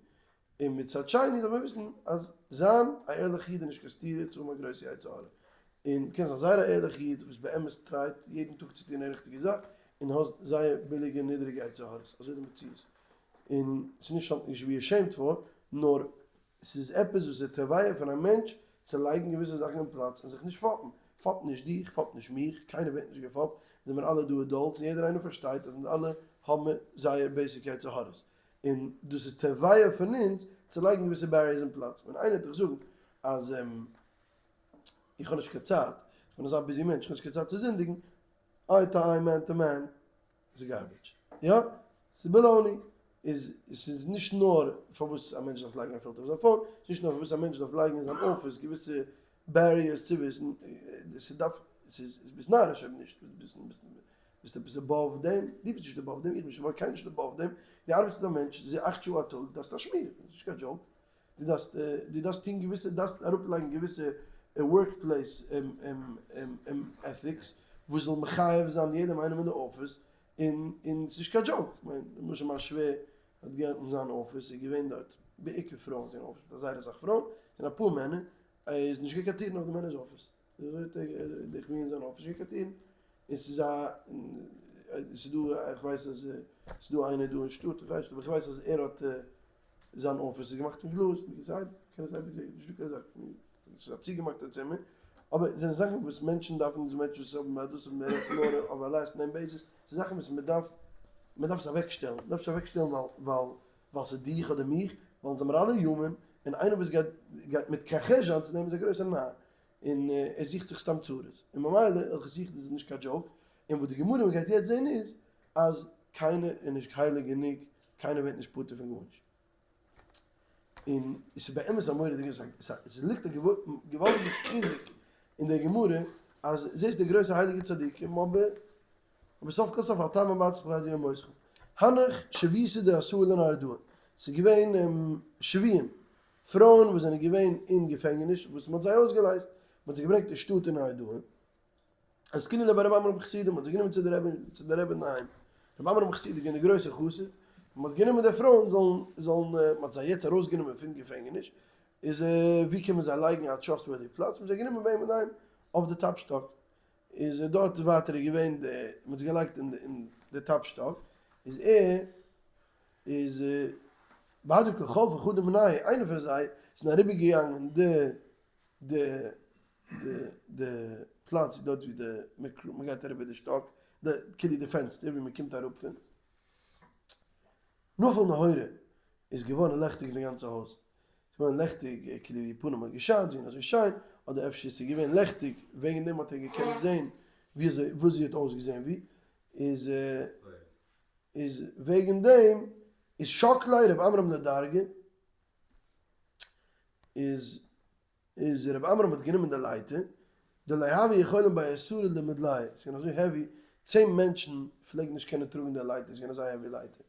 Speaker 1: און מצד שני דארף מען וויסן אז זיין א ערליכע איד איז נישט קיין סתירה צו האבן א גרויסע יצר הרע, און קענסט זיין זייער א ערליכע איד וואס באמת try ט יעדן טאג צו טון די ריכטיגע זאך, און האסט זייער ביליגע נידריגע יצר הרע'ס, אזוי איז די מציאות, און ס'איז נישט something to be ashamed for, נאר ס'איז עפעס וואס איז טבע פון א מענטש צו לייגן געוויסע זאכן אין פלאץ און זיך נישט פאפן. פאפ נישט דיך, פאפ נישט מיך, קיינער ווערט נישט געפאפט, זעמיר אלע דא adults און יעדער איינער פארשטייט אז אונז אלע האבן זייער basic יצר הרע'ס. און דאס איז טבע פון אונז צו לייגן געוויסע barriers אין פלאץ. ווען איינער וועט דיך זאגן אז איך האב נישט קיין צייט, איך בין אזא busy מענטש, איך האב נישט קיין צייט צו זינדיגן, eye to eye man to man, איז garbage. יא? ס'איז baloney. איז ס'איז נישט נאר פארוואס א מענטש דארף לייגן א פילטער אויף זיין phone, ס'איז נישט נאר פארוואס א מענטש דארף לייגן אין זיין אפיס געוויסע barriers צו וויסן, ס'דארף, ס'איז ביסט נאריש אויב נישט, ביסט עפעס above דעם, דו ביסט נישט above דעם, איך בין נישט above, קיינער נישט above דעם, דו ארבעטסט מיט א מענטש זי 8 שעה א טאג, דארפסט א שמירה, ס'איז נישט קיין joke, דו דארפסט, דו דארפסט טון געוויסע, דארפסט אראפלייגן געוויסע workplace ethics וואס זאל מחייב זיין יעדעם איינעם אין די אפיס, און און ס'איז נישט קיין joke, כ'מיין למשל מיין שווער האט געהאט אין זיין אפיס איז געווען דארט בעיקר פרויען זענען אפיס מיט זייער אסאך פרויען און אפאר מענער, איז נישט געווען קיין טירן אויף די מענער'ס אפיס, אזוי האט ער איך בין אין זיין אפיס נישט געווען קיין טירן, און ס'איז א ס'איז דא איך ווייס אז ס'איז דא איינער דא אין שטאט איך ווייס נישט אבער איך ווייס אז ער האט זיין אפיס איז געמאכט פון גלאז, קען עס אייביג זעהן, נישטא קיין זאך, ס'איז א צוגעמאכטע צימער, אבער זענען זאכן וואס מענטשן דארפן, די מענטשן וואס האבן דאס האבן מער נאר אויף א last name basis, ס'איז זאכן וואס מען דארף, מען דארף עס אוועקשטעלן, מען דארף עס אוועקשטעלן ווייל ווייל ווייל ס'איז דיך אדער מיך, ווייל אונז זעמיר אלע human, און איינער וואס גייט גייט מתכחש זיין צו דעם איז א גרויסער נאר, און ער זוכט זיך סתם צרות, און ממילא איך זוך דאס איז נישט קיין joke, און וואס די גמרא מ'גייט יעצט זעהן איז אז קיינער איז נישט הייליג גענוג, קיינער ווערט נישט פטור פון גארנישט. און עס איז באמת א מורא'דיגע זאך, עס ליגט א געוואלדיגע חיזוק אין דער גמרא, אז זעסט די גרויסע הייליגע צדיקים, אבער אבער סוף כל סוף אל תאמין בעצמך עד יום מותך. הנך שויתא דאתאי לנהרדעא, ס'איז געווען שבויים, פרויען וואס זענען געווען אין געפענגעניש, וואס מ'האט זיי אויסגעלייזט, מ'האט זיי געברענגט אין שטאט אין נהרדעא, אסקינהו לבי רבי עמרם חסידא, מ'האט זיי גענומען צו די רבי, צו די רבי אינדערהיים, רבי עמרם חסידא איז געווען דער גרויסער חסיד, מ'האט גענומען די פרויען זאלן, זאלן, מ'האט זיי יעצט ארויסגענומען פון געפענגעניש, איז ווי קען מען זיי לייגן א trustworthy פלאץ, מ'האט זיי גענומען ביי אים אינדערהיים אויף די top שטאק, איז דארט ווייטער איז געווען די, מ'האט זיי געלייגט אין די, אין די top שטאק, איז ער, איז בהדי קא חלפא חדא מינייהו, איינער פון זיי איז אריבערגעגאנגען די, די. די די פלאץ דארט ווי די מען גייט אריבער די שטאק, די כאילו די פענסטער ווי מען קומט אראפ פון. נפל נהורא איז געווארן לעכטיג די גאנצע הויז, ס'איז געווארן לעכטיג כאילו איר פנים האט געשיינט, זי איז געווען אזוי שיין, אדער אפשר ס'איז געווען לעכטיג וועגן דעם האט ער געקענט זען ווי אזוי וואס זי האט אויסגעזען ווי איז איז וועגן דעם איז שקליה ר' עמרם לדרגה איז איז רבי עמרם האט גענומען די לייטער, דלא הוו יכולין בי עשרה למדליה, ס'איז געווען אזוי heavy, 10 מענטשן פלעגן נישט קענען טראגן די לייטער, ס'איז געווען אזא heavy לייטער,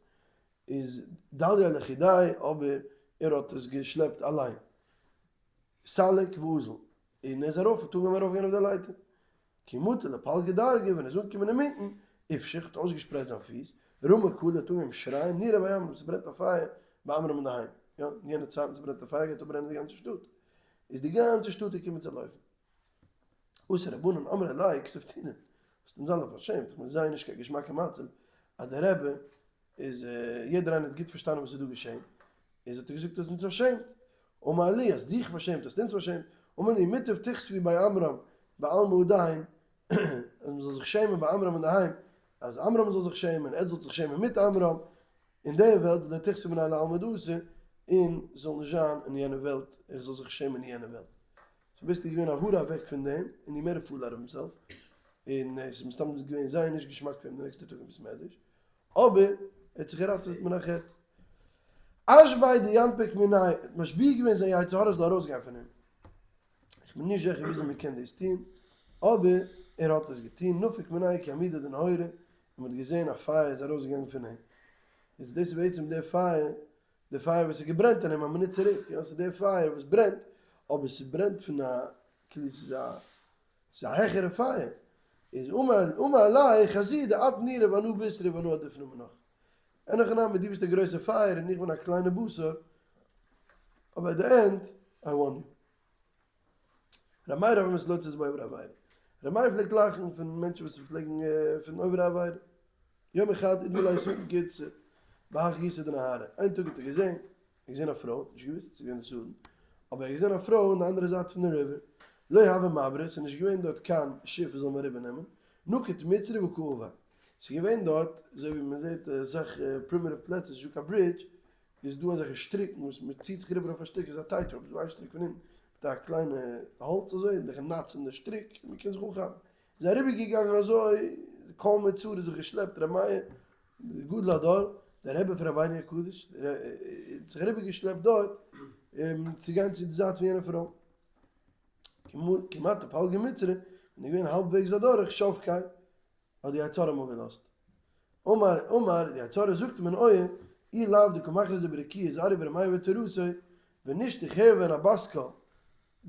Speaker 1: איז דליה לחודיה, אבער ער האט עס געשלעפט אליין, סליק ואזיל, און ער איז ארויף, האט אנגעהויבן ארויפגיין אויף די לייטער, כי מטא לפלגא דרגא, ווען ער איז אנגעקומען אינמיטן, איפשח, האט אויסגעשפרייט זיין פיס, רמא קלא, האט אנגעהויבן שרייען, נורא בי עמרם, ס'ברענט א פייער ביי עמרם אינדערהיים. יא, אין יענע צייטן ס'ברענט א פייער גייט אפברענען די גאנצע שטאט. איז די גאנצע שטאט געקומען צו לויפן. אתו רבנן אמרי ליה כסיפתינן, האסט אונז אלע פארשעמט, איך מיין זייער נישט קיין געשמאקע מצב אז דער רבי איז יעדער איינער האט גוט פארשטאנען וואס איז דא געשען, איז האט ער געזאגט האסט אונז פארשעמט, אמר להו האסט דיך פארשעמט האסט אונז פארשעמט, אמר להו מוטב תכספו בי עמרם בעלמא הדין, אז מען זאל זיך שעמען ביי עמרם אינדערהיים, אז עמרם זאל זיך שעמען, עטס זאלט זיך שעמען מיט עמרם, אין דער וועלט ולא תכספו מיניה לעלמא דאתי, און זאל נישט זיין אין יענע וועלט, איך זאל זיך שעמען אין יענע וועלט. so ביסטו געווען א האר אוועק פון דעם, און he made a fool out of himself, און עס איז מסתם געווען זייער נישט געשמאק פאר אים די נעקסטע טאג אין בית מדרש, אבער ער האט זיך געראטעוועט מן החטא. אשבעיה דינפק מיניה, ער האט משביע געווען זיין יצר הרע זאל ארויסגיין פון אים. איך בין נישט זיכער וויאזוי מען קען דאס טון, אבער ער האט עס געטון, נפק מיניה כי עמודא דנהורא, און מען האט געזען א פייער איז ארויסגעגאנגען פון אים. איז דאס איז בעצם דער פייער, די פייער וואס איז געברענט אין אים א מינוט צוריק, יא, ס'איז דער פייער וואס ברענט, אבער ס'ברענט פון א, כאילו ס'איז א, ס'איז א העכערע פייער. איז אמר ליה חזי דאת נורא ואנא בישרא ואנא עדיפנא מינך. אין הכי נמי, דו ביסט א גרויסע פייער און איך בין א קליינע בשר, אבער at the end, I won you. ר' מאיר הוה מתלוצץ בעוברי עבירה. ר' מאיר פלעגט לאכן פון מענטשן וואס פלעגן פון עוברי עבירה. יום אחד אידמי ליה שטן קיצור בהך גיסא דנהרא. איין טאג האט ער געזען, ער האט געזען א פרוי, נישט געוואוסט ס'איז געווען די שטן, אבער ער האט געזען א פרוי אין די אנדערע זייט פון די river. לא הוה מעברה, ס'איז נישט געווען דארט קיין שיף וואס זאל אים אריבער נעמען. נקט מצרא וקא עבר. ס'איז געווען דארט, אזוי ווי מען זעט אסאך primitive פלעצער, ס'איז נישטא קיין ברידזש, איז דא אזעלכע שטריקן וואס מען ציט זיך אריבער אויף א שטריק, איז א tight rope, איז דא איין שטריק פון אונטן מיט א קליינע האלץ אזוי, און די knots אין די שטריק, מען קען זיך אנכאפן. איז אריבער געגאנגען אזוי, כל מיני צרות זיך געשלעפט, ר' מאיר, גדול הדור, דער רבי פון רבינו הקדוש האט זיך אריבער געשלעפט דארט צו גיין צו די זייט פון יענע פרוי. כמעט פלגא מצרא, און איז געווען האלב וועגס אדורך שבקי, האט די יצה ר אים אפגעלאזט. אמר, אמר, די יצה ר זאגט אים אין אויער, אי לאו דקא מכרזי ברקיעא זהרו בר' מאיר ותורתו, ווען נישט איך הער ווען א בת קול,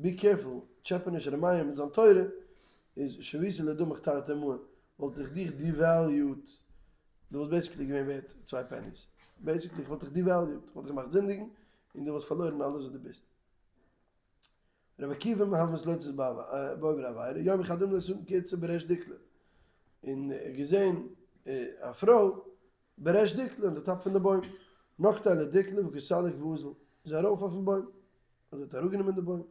Speaker 1: be careful, טשעפע נישט ר' מאיר מיט זיין תורה, איז שויתי לדמך תרתי מאי, וואלט איך דיך devalued, דו וואלסט basically געווען ווערט צוויי pennies, basically איך וואלט דיך devalued, איך וואלט דיך געמאכט זינדיגן, און דו וואלסט פארלוירן אלעס וואס דו ביסט. רבי עקיבא מהלמות לוצץ בעובר עבירה, יום אחד אמר לו כי איתתא בריש דיקלא, און ער האט געזען א פרוי בריש דיקלא אין די top פון די בוים, נקטיה לדיקלא וקא סליק ואזיל, איז ארויף אויפן בוים, אדער האט אראפגענומען די בוים,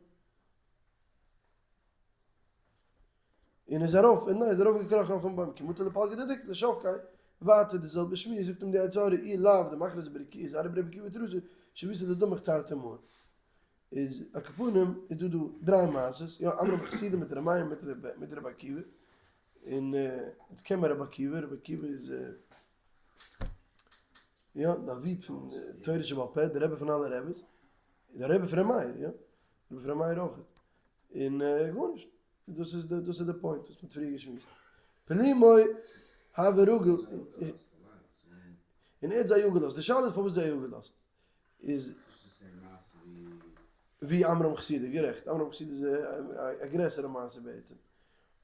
Speaker 1: און איז ארויף, און איז ארויף געקראכן אויפן בוים, כי מטא לפלגא דדיקלא שבקיה, ווייטער די זעלבע שמועס, זאגט אים די יצה ר אי לאו דמכרזי ברקיעא זהרו ברבי עקיבא ותורתו, שויתי לדמך תרתי מאי. איז על כל פנים איז דא דא דריי מעשות, יא עמרם חסידא מיט ר' מאיר מיט ר' מיט רבי עקיבא, און אונז קען מען רבי עקיבא, רבי עקיבא איז יא די אבי פון תורה שבעל פה, די רבי פון אלע רבי'ס, די רבי פון ר' מאיר יא, רבי פון ר' מאיר אויך, און גארנישט, דאס איז די דאס איז די point וואס מ'האט פריער געשמועסט. פלימו הוה רגיל, און ער האט זיי אפגעלאזט, די שאלה איז פארוואס זיי אפגעלאזט? איז ווי עמרם חסידא, גערעכט, עמרם חסידא איז א גרעסערע מעשה בעצם,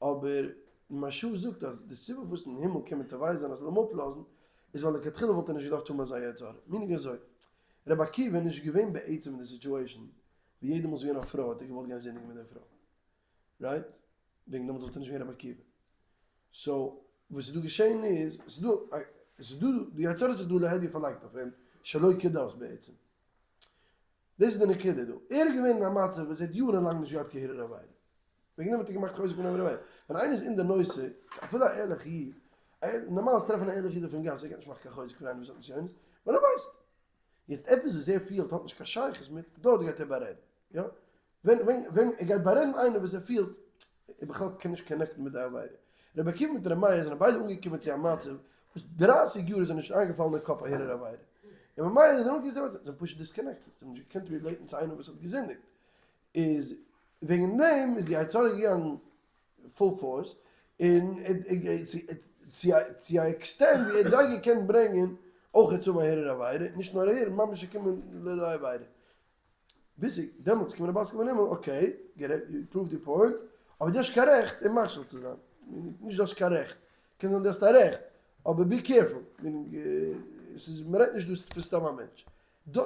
Speaker 1: אבער מהרש"א זאגט אז די סיבה פארוואס אין הימל קען מען תובע זיין אז זאל אים אפלאזן, איז ווייל לכתחילה וואלט ער נישט געדארפט האבן אזא יצר הרע, meaning אזוי, רבי עקיבא איז נישט געווען בעצם אין די situation ווי יעדע מאל ס'איז געווען א פרוי האט ער געוואלט גיין זינדיגן מיט די פרוי, right? וועגן דעמאלטס וואלט ער נישט געווען רבי עקיבא. so וואס איז דא געשען איז, ס'איז דא, ס'איז דא, די יצר האט זיך דא להדיא פארלייגט אויף אים, שלא כדת בעצם. דאס איז די נקודה דא. ער איז געווען אין א מצב וואס ער האט יארן לאנג נישט געהאט קיין הרהור עבירה. וועגן דעם האט ער געמאכט חוזק פון עבר עבירה. ווען איינער איז אין די נושא, אפילו א ערליכע איד, נארמאל איז טרעפן א ערליכע איד אויפן גאס, ער גייט נישט מאכן קיין חוזק פון איינעם וואס האט נסיונות, ווייל ער ווייסט. יעצט עפעס וואס ער פילט האט נישט קיין שייכות מיט, דארט גייט ער בארעדן. יא? ווען ווען ווען ער גייט בארעדן איינער וואס ער פילט ער בכלל קען נישט connect ן מיט די עבירה. רבי עקיבא מיט רבי מאיר זענען ביידע אנגעקומען צו א מצב וואס דרייסיג יאר איז זיי נישט איינגעפאלן אין קאפ א הרהור עבירה. און ממילא זענען אנגעקומען צו א מצב, זיי זענען פשוט disconnected, זיי האבן נישט געקענט relate ן צו איינעם וואס האט געזינדיגט. איז וועגן דעם איז די יצר הרע געגאנגען full force, און צו א extent ווי ער האט זיי געקענט ברענגען אויך צו א הרהור עבירה, נישט נאר ער, ממש געקומען לידי עבירה. ביז דעמאלטס קומען די בת קול פון הימל, okay, גערעכט, you proved your point, אבער דו האסט קיין רעכט אים מכשיל צו זיין, נישט דו האסט קיין רעכט, קען זיין דו האסט א רעכט, אבער be careful, ס'איז מ'רעדט נישט דא פון סתם א מענטש, דא,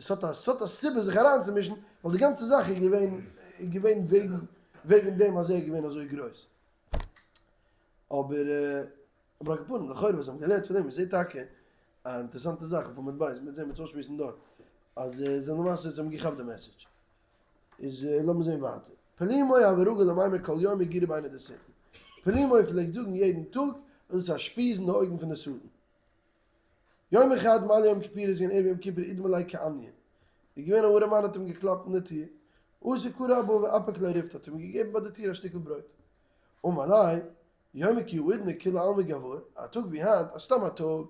Speaker 1: ס'האט א ס'האט א סיבה זיך אריינצומישן, ווייל די גאנצע זאך איז געווען איז געווען וועגן וועגן דעם אז ער איז געווען אזוי גרויס. אבער אבער על כל פנים, לכאורה וואס זיי האבן געלערנט פון דעם, מ'זעט טאקע א אינטערעסאנטע זאך אויף עמוד ב', מ'וועט זען, מ'וועט אויסשמועסן דארט, אז זיי זענען למעשה זיי האבן געכאפט די message. איז לאמיר זען ווייטער. פלימו הוה רגיל למימר כל יומא גירא בעיניה דשטן. פלימו פלעגט זאגן יעדן טאג אז דאס איז א שפיז אין די אויגן פון די שטן. יום אחד מעלי יום כיפור איז געווען ערב יום כיפור אידמי ליה כעניא. איז געווען א ארעמאן האט אים געקלאפט אין די טיר. אתא קרא אבא ואפיק ליה ריפתא האט אים געגעבן ביי די טיר א שטיקל ברויט. אמר ליה, יומא כי האידנא כולי עלמא גואי, א טאג ווי היינט, א סתם א טאג,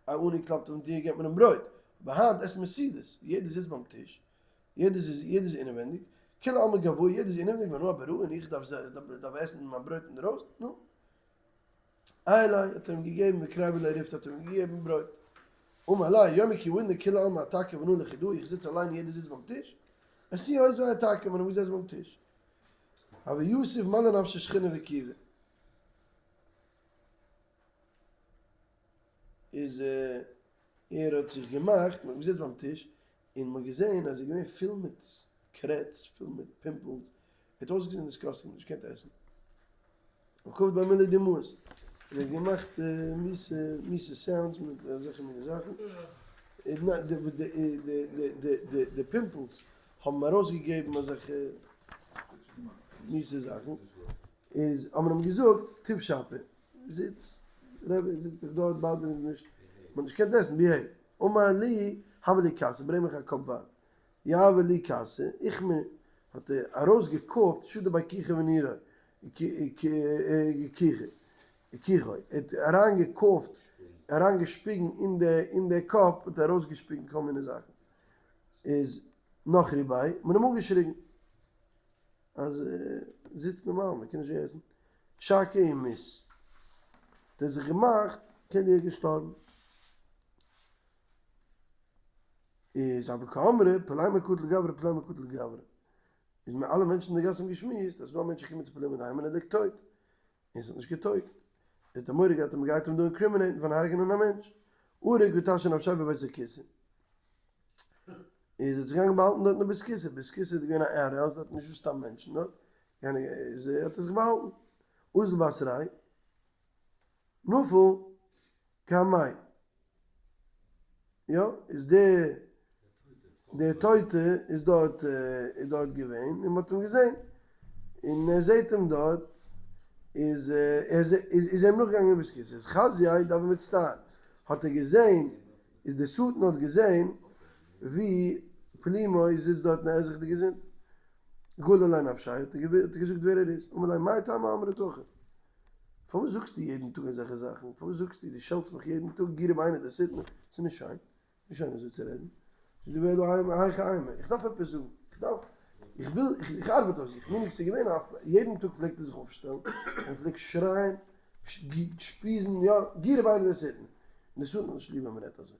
Speaker 1: א עני קלאפט אויפן טיר געבט מען אים ברויט, אבער היינט עסט מען סעודות, יעדער זיצט ביים טיש, יעדער איז יעדער איז אינעווענדיג, כולי עלמא גואי, יעדער איז אינעווענדיג ואנא אבראי און איך דארף דארף עסן מיין ברויט אינדערויסן, נו. עייליה האט ער אים געגעבן וקריבא ליה ריפתא האט ער אים געגעבן ברויט. אמר ליה, יומא כי האידנא כולי עלמא אתכא ואנא לחודאי, איך זיץ אליין יעדער זיצט ביים טיש, אתויי אותביה אתכא, מען האט געזעצט ביים טיש. הוה יתיב מלי נפשיה שחינא וכיבא. איז ער האט זיך געמאכט, מען האט געזעצט ביים טיש, און מען האט געזען אז ער איז געווען פול מיט קרעץ, פול מיט pimples, ער האט אויסגעזען disgusting, נישט געקענט עסן. וקעביד בי מילי דמעות, און ער האט געמאכט מיסע מיסע sounds מיט אזעלכע מיני זאכן, די pimples האבן ארויסגעגעבן אזעלכע מיסע זאכן, איז האט מען אים געזאגט תיב שפיר, זיץ, רבי זיץ דיך דארט bother אונז נישט, מען האט נישט געקענט עסן, ב ה, אמר לי הב לי כסא, ברענג מיך א cup וויין, יהביה ליה כסא, איך מיר, האט ער ארויסגעקאפט שדי ביה כיכא ונירא, כיכא, ער האט אריינגעקאפט. אריינגעשפיגן אין די אין די קאפ האט ער ארויסגעשפיגן כל מיני זאכן איז נאך ריבאי מען האט אים אנגעשריגן אז זיצט נארמאל מען קען נישט עסן שקי און מיס האט ער זיך געמאכט כאילו ער איז געשטארבן איז הוה קאמרי פלימו קטיל גברא פלימו קטיל גברא איז מיר אלע מענטשן אין די גאס האבן געשמועסט אז ס'דא א מענטש געקומען צו פלימו אינדערהיים און ער ליגט טויט און ס'האט נישט געטויגט. ער האט מורא געהאט אז מ'גייט אים דא אינקרימינעיטן פארן הרג'נען א מענטש. ערק ותשי נפשיה בבית הכסא. איז ער זיך געגאנגען באהאלטן דארט אין די בית כסא. בית כסא איז געווען א ערי הויז דארט נישט דא סתם מענטשן דארט. איז האט ער זיך באהאלטן. אזל בתריה. נפל קמיה. יא, איז די די טויטע איז דארט איז דארט געווען און מ'האט אים געזען און ער זעט אים דארט איז ער איז אים נאכגעגאנגען ביז כסא איז חזייה דהוה מצטער האט ער געזען איז די שטן האט געזען ווי פלימו זיצט דארט און ער איז זיך די געזונט גלי ליה נפשיה האט ער געזאגט ווער ער איז אמר ליה מאי טעמא אמרת הכי. פארוואס זאגסטו יעדן טאג אזעלכע זאכן? פארוואס זאגסטו דו שעלטסט מיך יעדן טאג גירא בעינא דשטנא? ס'איז נישט שיין, נישט שיין אזוי צו רעדן. זאגט די וועלט היכי אימא, איך דארף עפעס זאגן, איך דארף, איך וויל, איך ארבעט אויף זיך, מנהג ס'איז געווען א, יעדן טאג פלעגט ער זיך אויפשטעלן און פלעגט שרייען, שפיזן, יא, גירא בעינא דשטנא. און די שטן האט נישט ליב ווען מ'רעדט אזוי.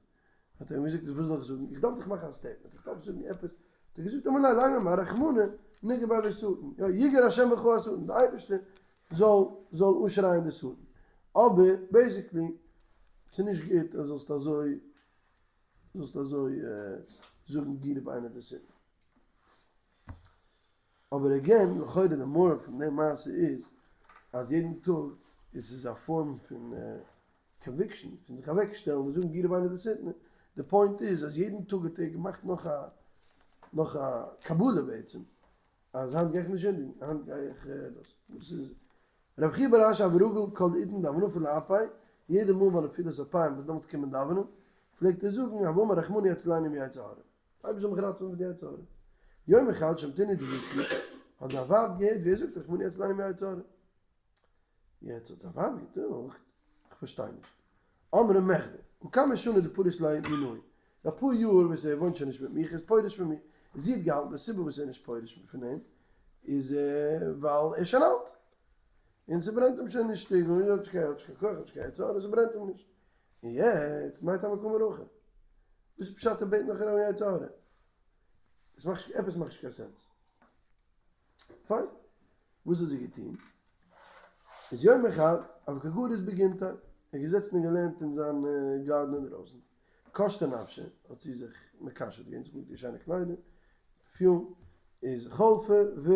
Speaker 1: האט ער אים געזאגט, וואס זאל איך זאגן? איך דארף דאך מאכן א statement, איך דארף זאגן עפעס. האט ער געזאגט, אמר ליה לימא מר רחמנא ניגער ביה לשטן, יא, יגער השם בך השטן, די אייבערשטער זאל זאל אנשרייען די שטן. אבער basically, ס'איז נישט גוט אז זאלסט אזוי זאלסט אזוי זאגן גירא בעינא דשטן. אבער again, לכאורה די moral פון די מעשה איז אז יעדן טאג איז עס א form פון conviction, פון זיך אוועק שטעלן און זאגן גירא בעינא דשטנא, די point איז אז יעדן טאג האט ער געמאכט נאך א נאך א קבלה בעצם, אז היינט גיי איך נישט זינדיגן, היינט גיי איך דאס, דאס איז רב חייא בר אשי הוה רגיל כל עידן דהוה נפיל לאפיה, יעדע מאל ביי נפילת אפיים וואס דעמאלטס קען מען דאווענען, פלעגט ער זאגן הוה אמר רחמנא יצילני מיצר הרע. אייבערשטער זאל מיך ראטעווען פון די יצר הרע. יום אחד שמעתינהו דביתהו, האט זיין ווייב געהערט ווי ער זאגט רחמנא יצילני מיצר הרע. יעצט האט זיין ווייב געזאגט, איך פארשטיי נישט. אמרה מכדי, הא כמה שני דפריש ליה מינאי, נאך אפאר יאר וואס ער וואוינט שוין נישט מיט מיך, איז פורש פון מיר. זי האט געהאלטן די סיבה וואס ער איז נישט פורש פון אים, איז ווייל ער איז שוין אלט, און ס'ברענט אים שוין נישט, ער האט נישט קיין כח, ער האט נישט קיין יצר הרע, ס'ברענט אים נישט. און יעצט מאי טעמא קאמר הכי? וואס איז פשט ער בעט נאך אריין יצר הרע? עס מאכט נישט עפעס מאכט נישט קיין sense. פיין. וואס האט זי געטון? איז יום אחד הוה קא גריס בגינתיה, ער איז געזעצן און געלערנט אין זיין גארדן אינדרויסן, קשטה נפשה, האט זי זיך מקשט געווען, זיך אנגעטון שיינע קליידער, perfume, איז חלפה ו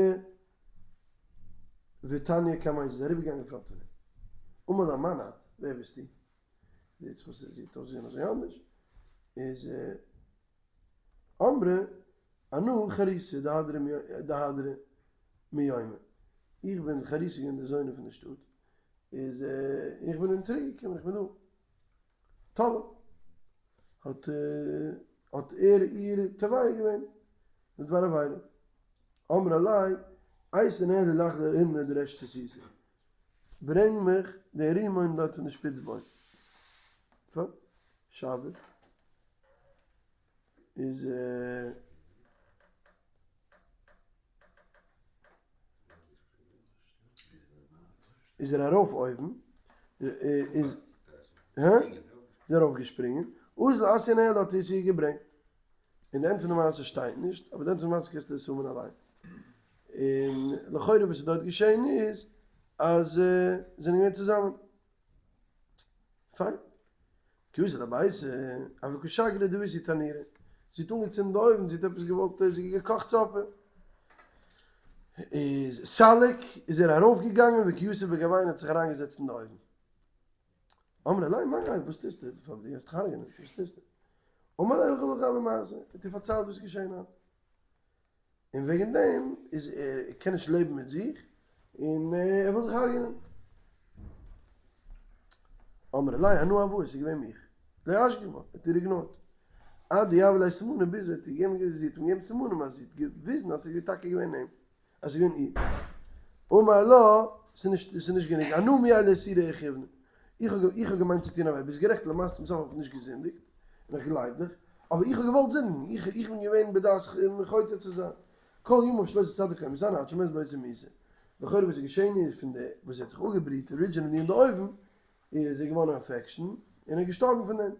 Speaker 1: ותניא קמיה, זי איז אריבערגעגאנגען front פון אים. אמר לה מאן את, ווער ביסטו? זעהט זיך אויס זי האט אויסגעזעהן אזוי אנדערש, איז אמרה אנא חריתא דהדרא מיומא, איך בין חריתא געווען די זונה פון די שטאט, איז איך בין צוריק געקומען איך בין דא, טאמער האט האט ער איר תובע געווען לדבר עבירה, אמרה ליה אייתי ניהלי לך לרימונא דריש תסיסא, ברענג מיך די רימון דארט פון די שפיץ בוים. פיין. שבת איז איז ער ארויף אויבן, איז הא? איז ארויף געשפרינגען, אזל אתייה ניהלה האט ער עס איר געברענגט. אין די end פון די מעשה שטייט נישט, אבער די end פון די מעשה קענסטו assume ען אליין. און לכאורה וואס איז דארט געשען איז אז זיי זענען געווען צוזאמען. פיין. כי אתא לביתיה, הוה קא שגרא דביתהו תנורא. זי האט אנגעצינדן די אויוון, זי האט עפעס געוואלט, זי האט געקאכט supper. איז סליק, איז ער ארויפגעגאנגען וקא יתיב בגויה האט זיך אריינגעזעצט אין די אויוון. אמרה ליה מאי האי, וואס טוסטו? דו גייסט דיך הרג'נען, וואס טוסטו? אמר ליה הכי והכי הוה מעשה, האט איר פארציילט וואס איז געשען היינט. און וועגן דעם איז ער קען נישט לעבן מיט זיך, און ער וויל זיך הרג'נען. אמרה ליה אנא הואי, עס איז געווען מיך. לא אשגח בה, האט איר ignore ט. עד דיהבה ליה סימנים ביז ער האט איר געגעבן, זי האט אים געגעבן סימנים אז זי האט געוויזן אז עס איז טאקע געווען אים, אז עס איז געווען איר. אמר לה, ס'איז נישט, ס'איז נישט גענוג, אנא מיהא לאיסורא יכיבנא. איך האב איך האב געמיינט צו טון א עבירה, ביסט גערעכט למעשה צום סוף האב איך נישט געזינדיגט, און איך גלייב דיך, אבער איך האב געוואלט זינדיגן, איך איך בין געווען בדעת חוטא צו זיין. כל ימיו של אותו צדיק היה מתענה עד שמת באותה מיתה. לכאורה וואס איז געשען איז פון די וואס ער האט זיך אפגעבריהט originally אין די אויוון, איז ער געווארן א infection און ער איז געשטארבן פון דעם.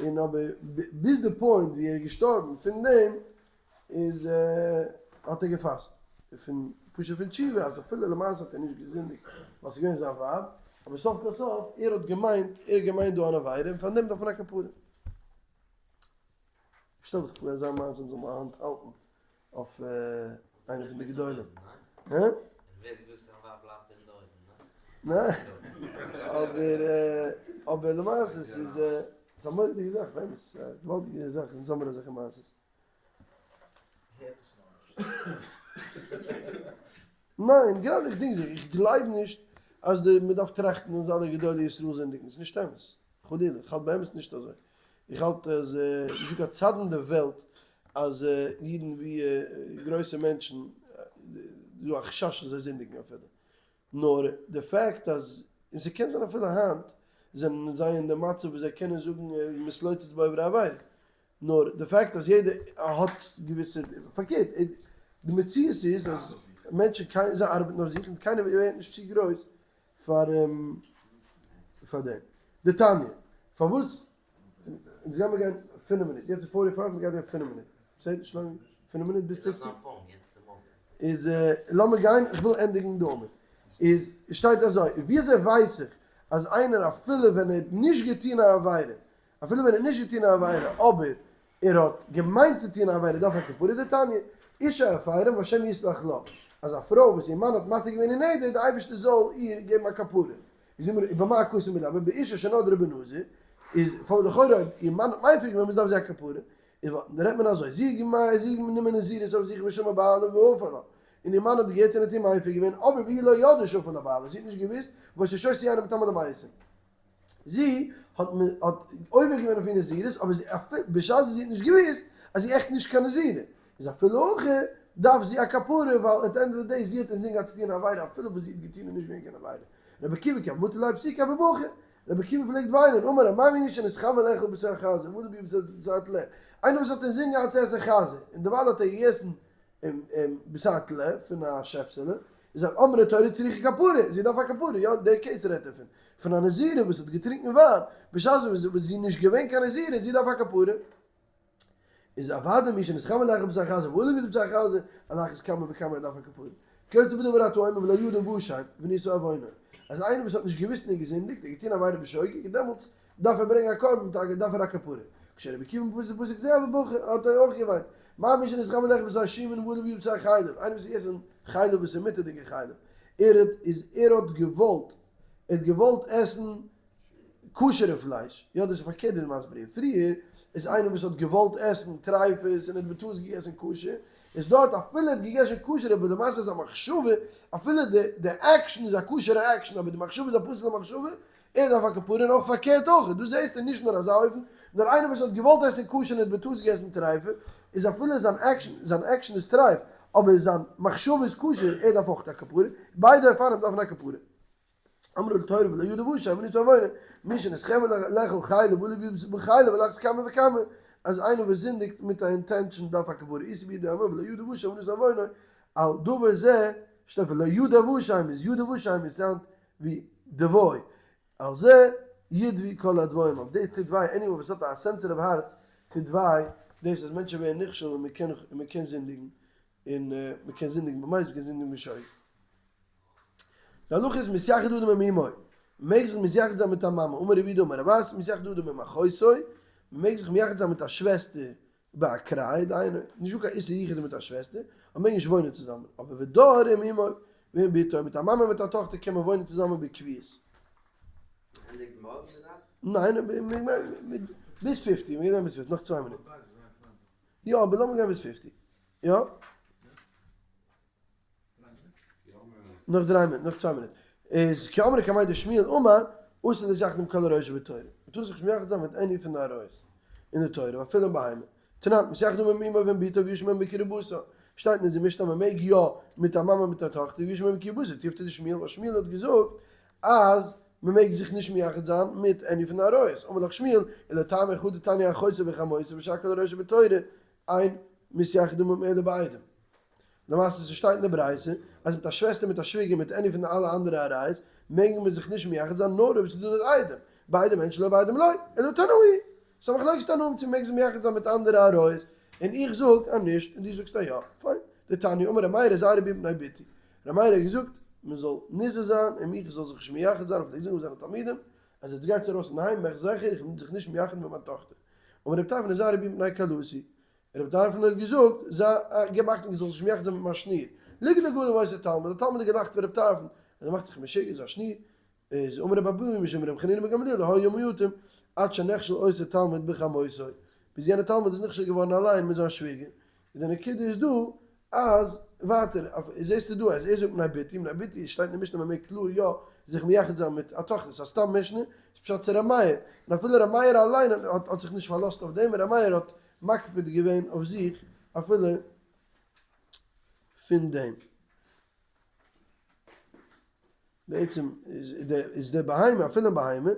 Speaker 1: און אבער ביז די point ווי ער איז געשטארבן פון דעם איז האט ער געפאסט פון פשוט פון תשובה אז אפילו למעשה האט ער נישט געזינדיגט ווייל ס'איז געווען זיין ווייב, אבער סוף כל סוף ער האט געמיינט ער האט געמיינט דא אן עבירה און פאר דעם דארף מען א כפרה. שטעל דיך פאר אזא מעשה זאל מען היינט האלטן אויף איינע פון די גדולים. הא?
Speaker 2: ווער האט געוואוסט זיין ווייב בלייבט אין די אויוון, ניין?
Speaker 1: ניין. אבער אבער למעשה ס'איז ס'איז א מורא'דיגע זאך באמת, א געוואלדיגע זאך אונז האמיר אזעלכע מעשות. ניין, גראדע איך דינג זיך, איך גלייב נישט אז די מ'דארף טראכטן אז אלע גדולי ישראל זינדיגן, ס'איז נישט אמת, חלילה, איך האלט באמת נישט אזוי, איך האלט אז נישטא קיין צד אין די וועלט אז אידן ווי גרויסע מענטשן איז דא א חשש אז זיי זינדיגן אפילו, נאר די fact אז, און ס'קען זיין אפילו היינט זענען זיי אין די מצב וואס זיי קענען זאגן מתלוצץ בעוברי עבירה, נאר די fact אז יעדער האט געוויסע, פארקערט, די מציאות איז אז מענטשן קיינער, זיי ארבעטן אויף זיך און קיינער ווערט נישט צו גרויס פאר פאר דעם. די תניא, פארוואס, אונז גיימיר גיין פינף מינוט, יעצט איז forty five, מ'גייט גיין פינף מינוט, בסדר שלומי? פינף מינוט ביז fifty? איז לאמיר גיין, איך וויל ענדיגן דא עמוד. איז שטייט אזוי, ווי אזוי ווייס איך אז איינער אפילו ווען ער האט נישט געטון א עבירה, אפילו ווען ער האט נישט געטון א עבירה אבער ער האט געמיינט צו טון א עבירה דארף א כפרה דתניא, אשה הפרה והשם יסלח לה, אז א פרוי וואס איר מאן האט מתיר געווען איר נדר די אייבערשטער זאל איר געבן א כפרה, איז אמר ובמה הכתוב מדבר באשה שנדרה בנזיר, איז פאר לכאורה אויב איר מאן האט מפר געווען וואס דארף זי א כפרה, איז רעדט מען אזוי, זי האט גענומען נזירות אויף זיך ושמע בעלה והפר לה, און איר מאן האט געהערט און האט איר מפר געווען, אבער והיא לא ידעה שהפר לה בעלה, זי האט נישט געוואוסט, והיתה שותה יין ומטמא למתים. זי האט האט עובר געווען אויף איר נזירות, אבער זי בשעת זי האט נישט געוואוסט אז זי עכט נישט קיין נזירה, איז אפילו הכי דארף זי א כפרה, ווייל at end of the day זי האט אינזין געהאט צו טון א עבירה אפילו וואס זי האט געטון איז נישט געווען קיין עבירה. רבי עקיבא כי הוה מטי ליה פסוקי הוה בכי. רבי עקיבא פלעגט וויינען, אמר ר' מי שנתכוון לאכול בשר חזיר, ועלה בידו בשר טלה, איינער וואס האט אינזין געהאט צו עסן חזיר, און דערווייל האט ער געגעסן בשר טלה פון א שעפסעלע, איז אמרה תורה צריכה כפרה, זי דארף א כפרה, יא, דער case רעדט ער פון, פון א נזירה וואס האט געטרינקען וויין, בשעת וואס זי איז נישט געווען קיין נזירה, זי דארף א כפרה. איז אוודאי מי שנתכוון לאכול בשר חזיר ועלה בידו בשר חזיר, על אחת כמה וכמה ער דארף א כפרה. כיוצא בדבר אתה אומר ולא ידע ואשם ונשא עוונו, אז איינער וואס האט נישט געוואוסט און געזינדיגט, ער האט געטון עבירה בשוגג, דעמאלטס דארף ער ברענגען א קרבן טאקע דארף ער א כפרה. כשרבי עקיבא מפסק פסוק זה הוה בכי האט ער אויך געוויינט. מה מי שנתכוון לאכול בשר שומין ועלה בידו בשר חלב, איינער וואס האט געגעסן חלב וואס איז מותר'דיגע חלב, ער האט איז ער האט געוואלט ער האט געוואלט עסן כשר'ע פלייש, יא דאס איז פארקערט ווי די מעשה פריער, פריער איז איינער וואס האט געוואלט עסן טרייפות און האט בטעות געגעסן כשר, איז דארט אפילו ער האט געגעסן כשר אבער למעשה איז א מחשבה, אפילו די די עקשן איז א כשר'ע עקשן אבער די מחשבה איז א פסול'ע מחשבה, ער דארף א כפרה און אויך פארקערט אויך, דא זעסטו נישט נאר אזא אופן, נאר איינער וואס האט געוואלט עסן כשר און האט בטעות געגעסן טרייפה, איז אפילו זיין עקשן, זיין עקשן איז טרייף, אבער זיין מחשבה איז כשר, ער דארף אויך א כפרה, ביידע אופנים דארפן א כפרה. אמרה תורה ולא ידע ואשם ונשא עוונו, מי שנתכוון לאכול חלב ועלה בידו בחלב על אחת כמה וכמה, אז איינער וואס זינדיגט מיט א intention דארף א כפרה, איתא רבי יהודה אומר ולא ידע ואשם ונשא עוונו, על דבר זה שטייט ולא ידע ואשם איז ידע ואשם איז sound ווי דבוי, על זה ידוו כל הדווים, אויף דאס טוט וויי anyone וואס האט א sensitive הארץ טוט וויי דאס אז מענטשן ווערן נכשל און מען קען און מען קען זינדיגן און מען קען זינדיגן במזיד מען קען זינדיגן בשוגג. די הלכה איז מתייחד אדם עם אמו, מען מעג זיך מתייחד זיין מיט א מאמע, אמר רב יהודה אמר רב אסי מתייחד אדם עם אחותו, מען מעג זיך מייחד זיין מיט א שוועסטער באקראי, דהיינו, נישט דא קיין איסור יחוד מיט א שוועסטער, אבער מעג נישט וואוינען צוזאמען, אבער ודר עם אמו ועם בתו, מיט א מאמע און מיט א טאכטער קען מען וואוינען צוזאמען בקביעות.
Speaker 3: מ'ענדיגט מארגן די דף?
Speaker 1: ניין, ביז fifty, מיר גייען ביז fifty, נאך צוויי מינוט. יא, אבער לאמיר גיין ביז fifty. יא? נאך דריי מינוט, נאך צוויי מינוט. איז כי אמרי קמיה דשמואל אמר, אסור להתייחד עם כל עריות שבתורה. מ'טאר זיך נישט מייחד זיין מיט any פון די עריות אין די תורה, ואפילו עם בהמה. תנן, מתייחד אדם עם אמו ועם בתו וישן עמהן בקרבתה. שטייט אין אונזער משנה אז מ'מעג יא מיט א מאמע מיט א טאכטער וישן עמהן בקרבתה. תיובתא דשמואל, ווייל שמואל האט געזאגט אז. מען מעג זיך נישט מייחד זיין מיט any פון די עריות, אמר לך שמואל, ולטעמיך הא דתניא אחותו וחמותו ושאר כל עריות שבתורה, אין מתייחדין עמהן אלא בעדים. למעשה ס'שטייט אין די ברייתא אז מיט א שוועסטער מיט א שוויגער מיט any פון די אלע אנדערע עריות מעג מען זיך נישט מייחד זיין נאר אויב ס'איז דא דארט עדים, בעדים אין שלא בעדים לא, אלא תנאי. ס'איז א מחלוקת תנאים צו מ'מעג זיך מייחד זיין מיט אנדערע עריות, און איך זאג אז נישט און דו זאגסט אז יא, פיין. דתניא אמר ר' מאיר הזהירו בי מפני בתי, ר' מאיר האט געזאגט מען זאל נזהר זיין און מיך זאל זיך נישט מייחד זיין, פלעגט זאגן פאר זיינע תלמידים אז עטס גייטס ארויס אינדערהיים מאכט זיכער איך בין זיך נישט מייחד מיט מיין טאכטער. אמר רבי טרפון הזהירו בי מפני כלתי, רבי טרפון האט געזאגט, זיי געב אכטונג דו זאלסט נישט מייחד זיין מיט מיין שניר. לגלג עליו אותו תלמיד, דער תלמיד האט געלאכט פון רבי טרפון, אז ער מאכט זיך משוגע, איז א שניר. איז אמר רבי אבהו משום רבי חנינא בן גמליאל לא היו מועטים עד שנכשל אותו תלמיד בחמותו, ביז יענער תלמיד איז נכשל געווארן אליין מיט זיין שוויגער. און די נקודה איז דא אז ווייטער זעסטו דא אז ער זאגט מפני בתי, מפני בתי שטייט אין די משנה מען מעג קלאר יא זיך מייחד זיין מיט א טאכטער, ס'איז א סתם משנה, איז פשט צו ר' מאיר, און אפילו ר' מאיר אליין האט זיך נישט פארלאזט אויף דעם, ר' מאיר האט מקפיד געווען אויף זיך אפילו פון דעם. בעצם איז די בהמה אפילו בהמה,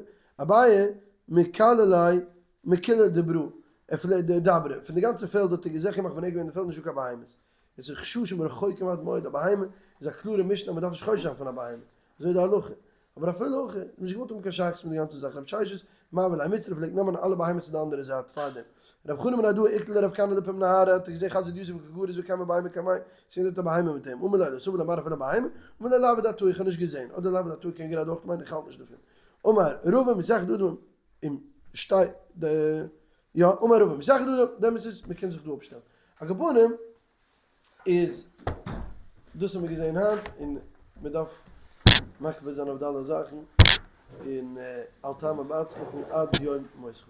Speaker 1: אביי מקללי מקולי דברא, ער פלעגט די דברא, פון די גאנצע פעלד האט ער זיכער געמאכט ווען ער איז געווען אין די פעלד נישטא קיין בהמות, עס איז חששים רחוקים עד מאוד, א בהמה איז א קלארע משנה אז מען דארף נישט חושש זיין פון א בהמה, אזוי איז די הלכה, אבער אפילו הכי, נישט געוואלט האבן קיין שייכות מיט די גאנצע זאך, רב ששת מעביר ליה מצרא פלעגט נעמען אלע בהמות צו די אנדערע זייט פארדעם. רב חנא בן נהרדעא איקלע לרב כהנא לפום נהרא האט ער געזען חזייה דיתיב וקא גריס וקיימא בהמה קמיה, ס'איז געווען דארט א בהמה מיט אים, אמר ליה לא סבר לה מר אפילו בהמה, אמר ליה לאו אדעתאי איך האב נישט געזען, אדער לאו אדעתאי קען גראדע אויך מיינען איך האלט נישט דערפון. אמר רבא מתייחד אדם עם שתי ד יא אמר רבא מתייחד אדם דעמאלטס איז מ'קען זיך דא אפשטעלן. על כל פנים איז דאס האבן מיר געזען היינט און מען דארף מקפיד זיין אויף די אלע זאכן און אל תאמין בעצמך עד יום מותך.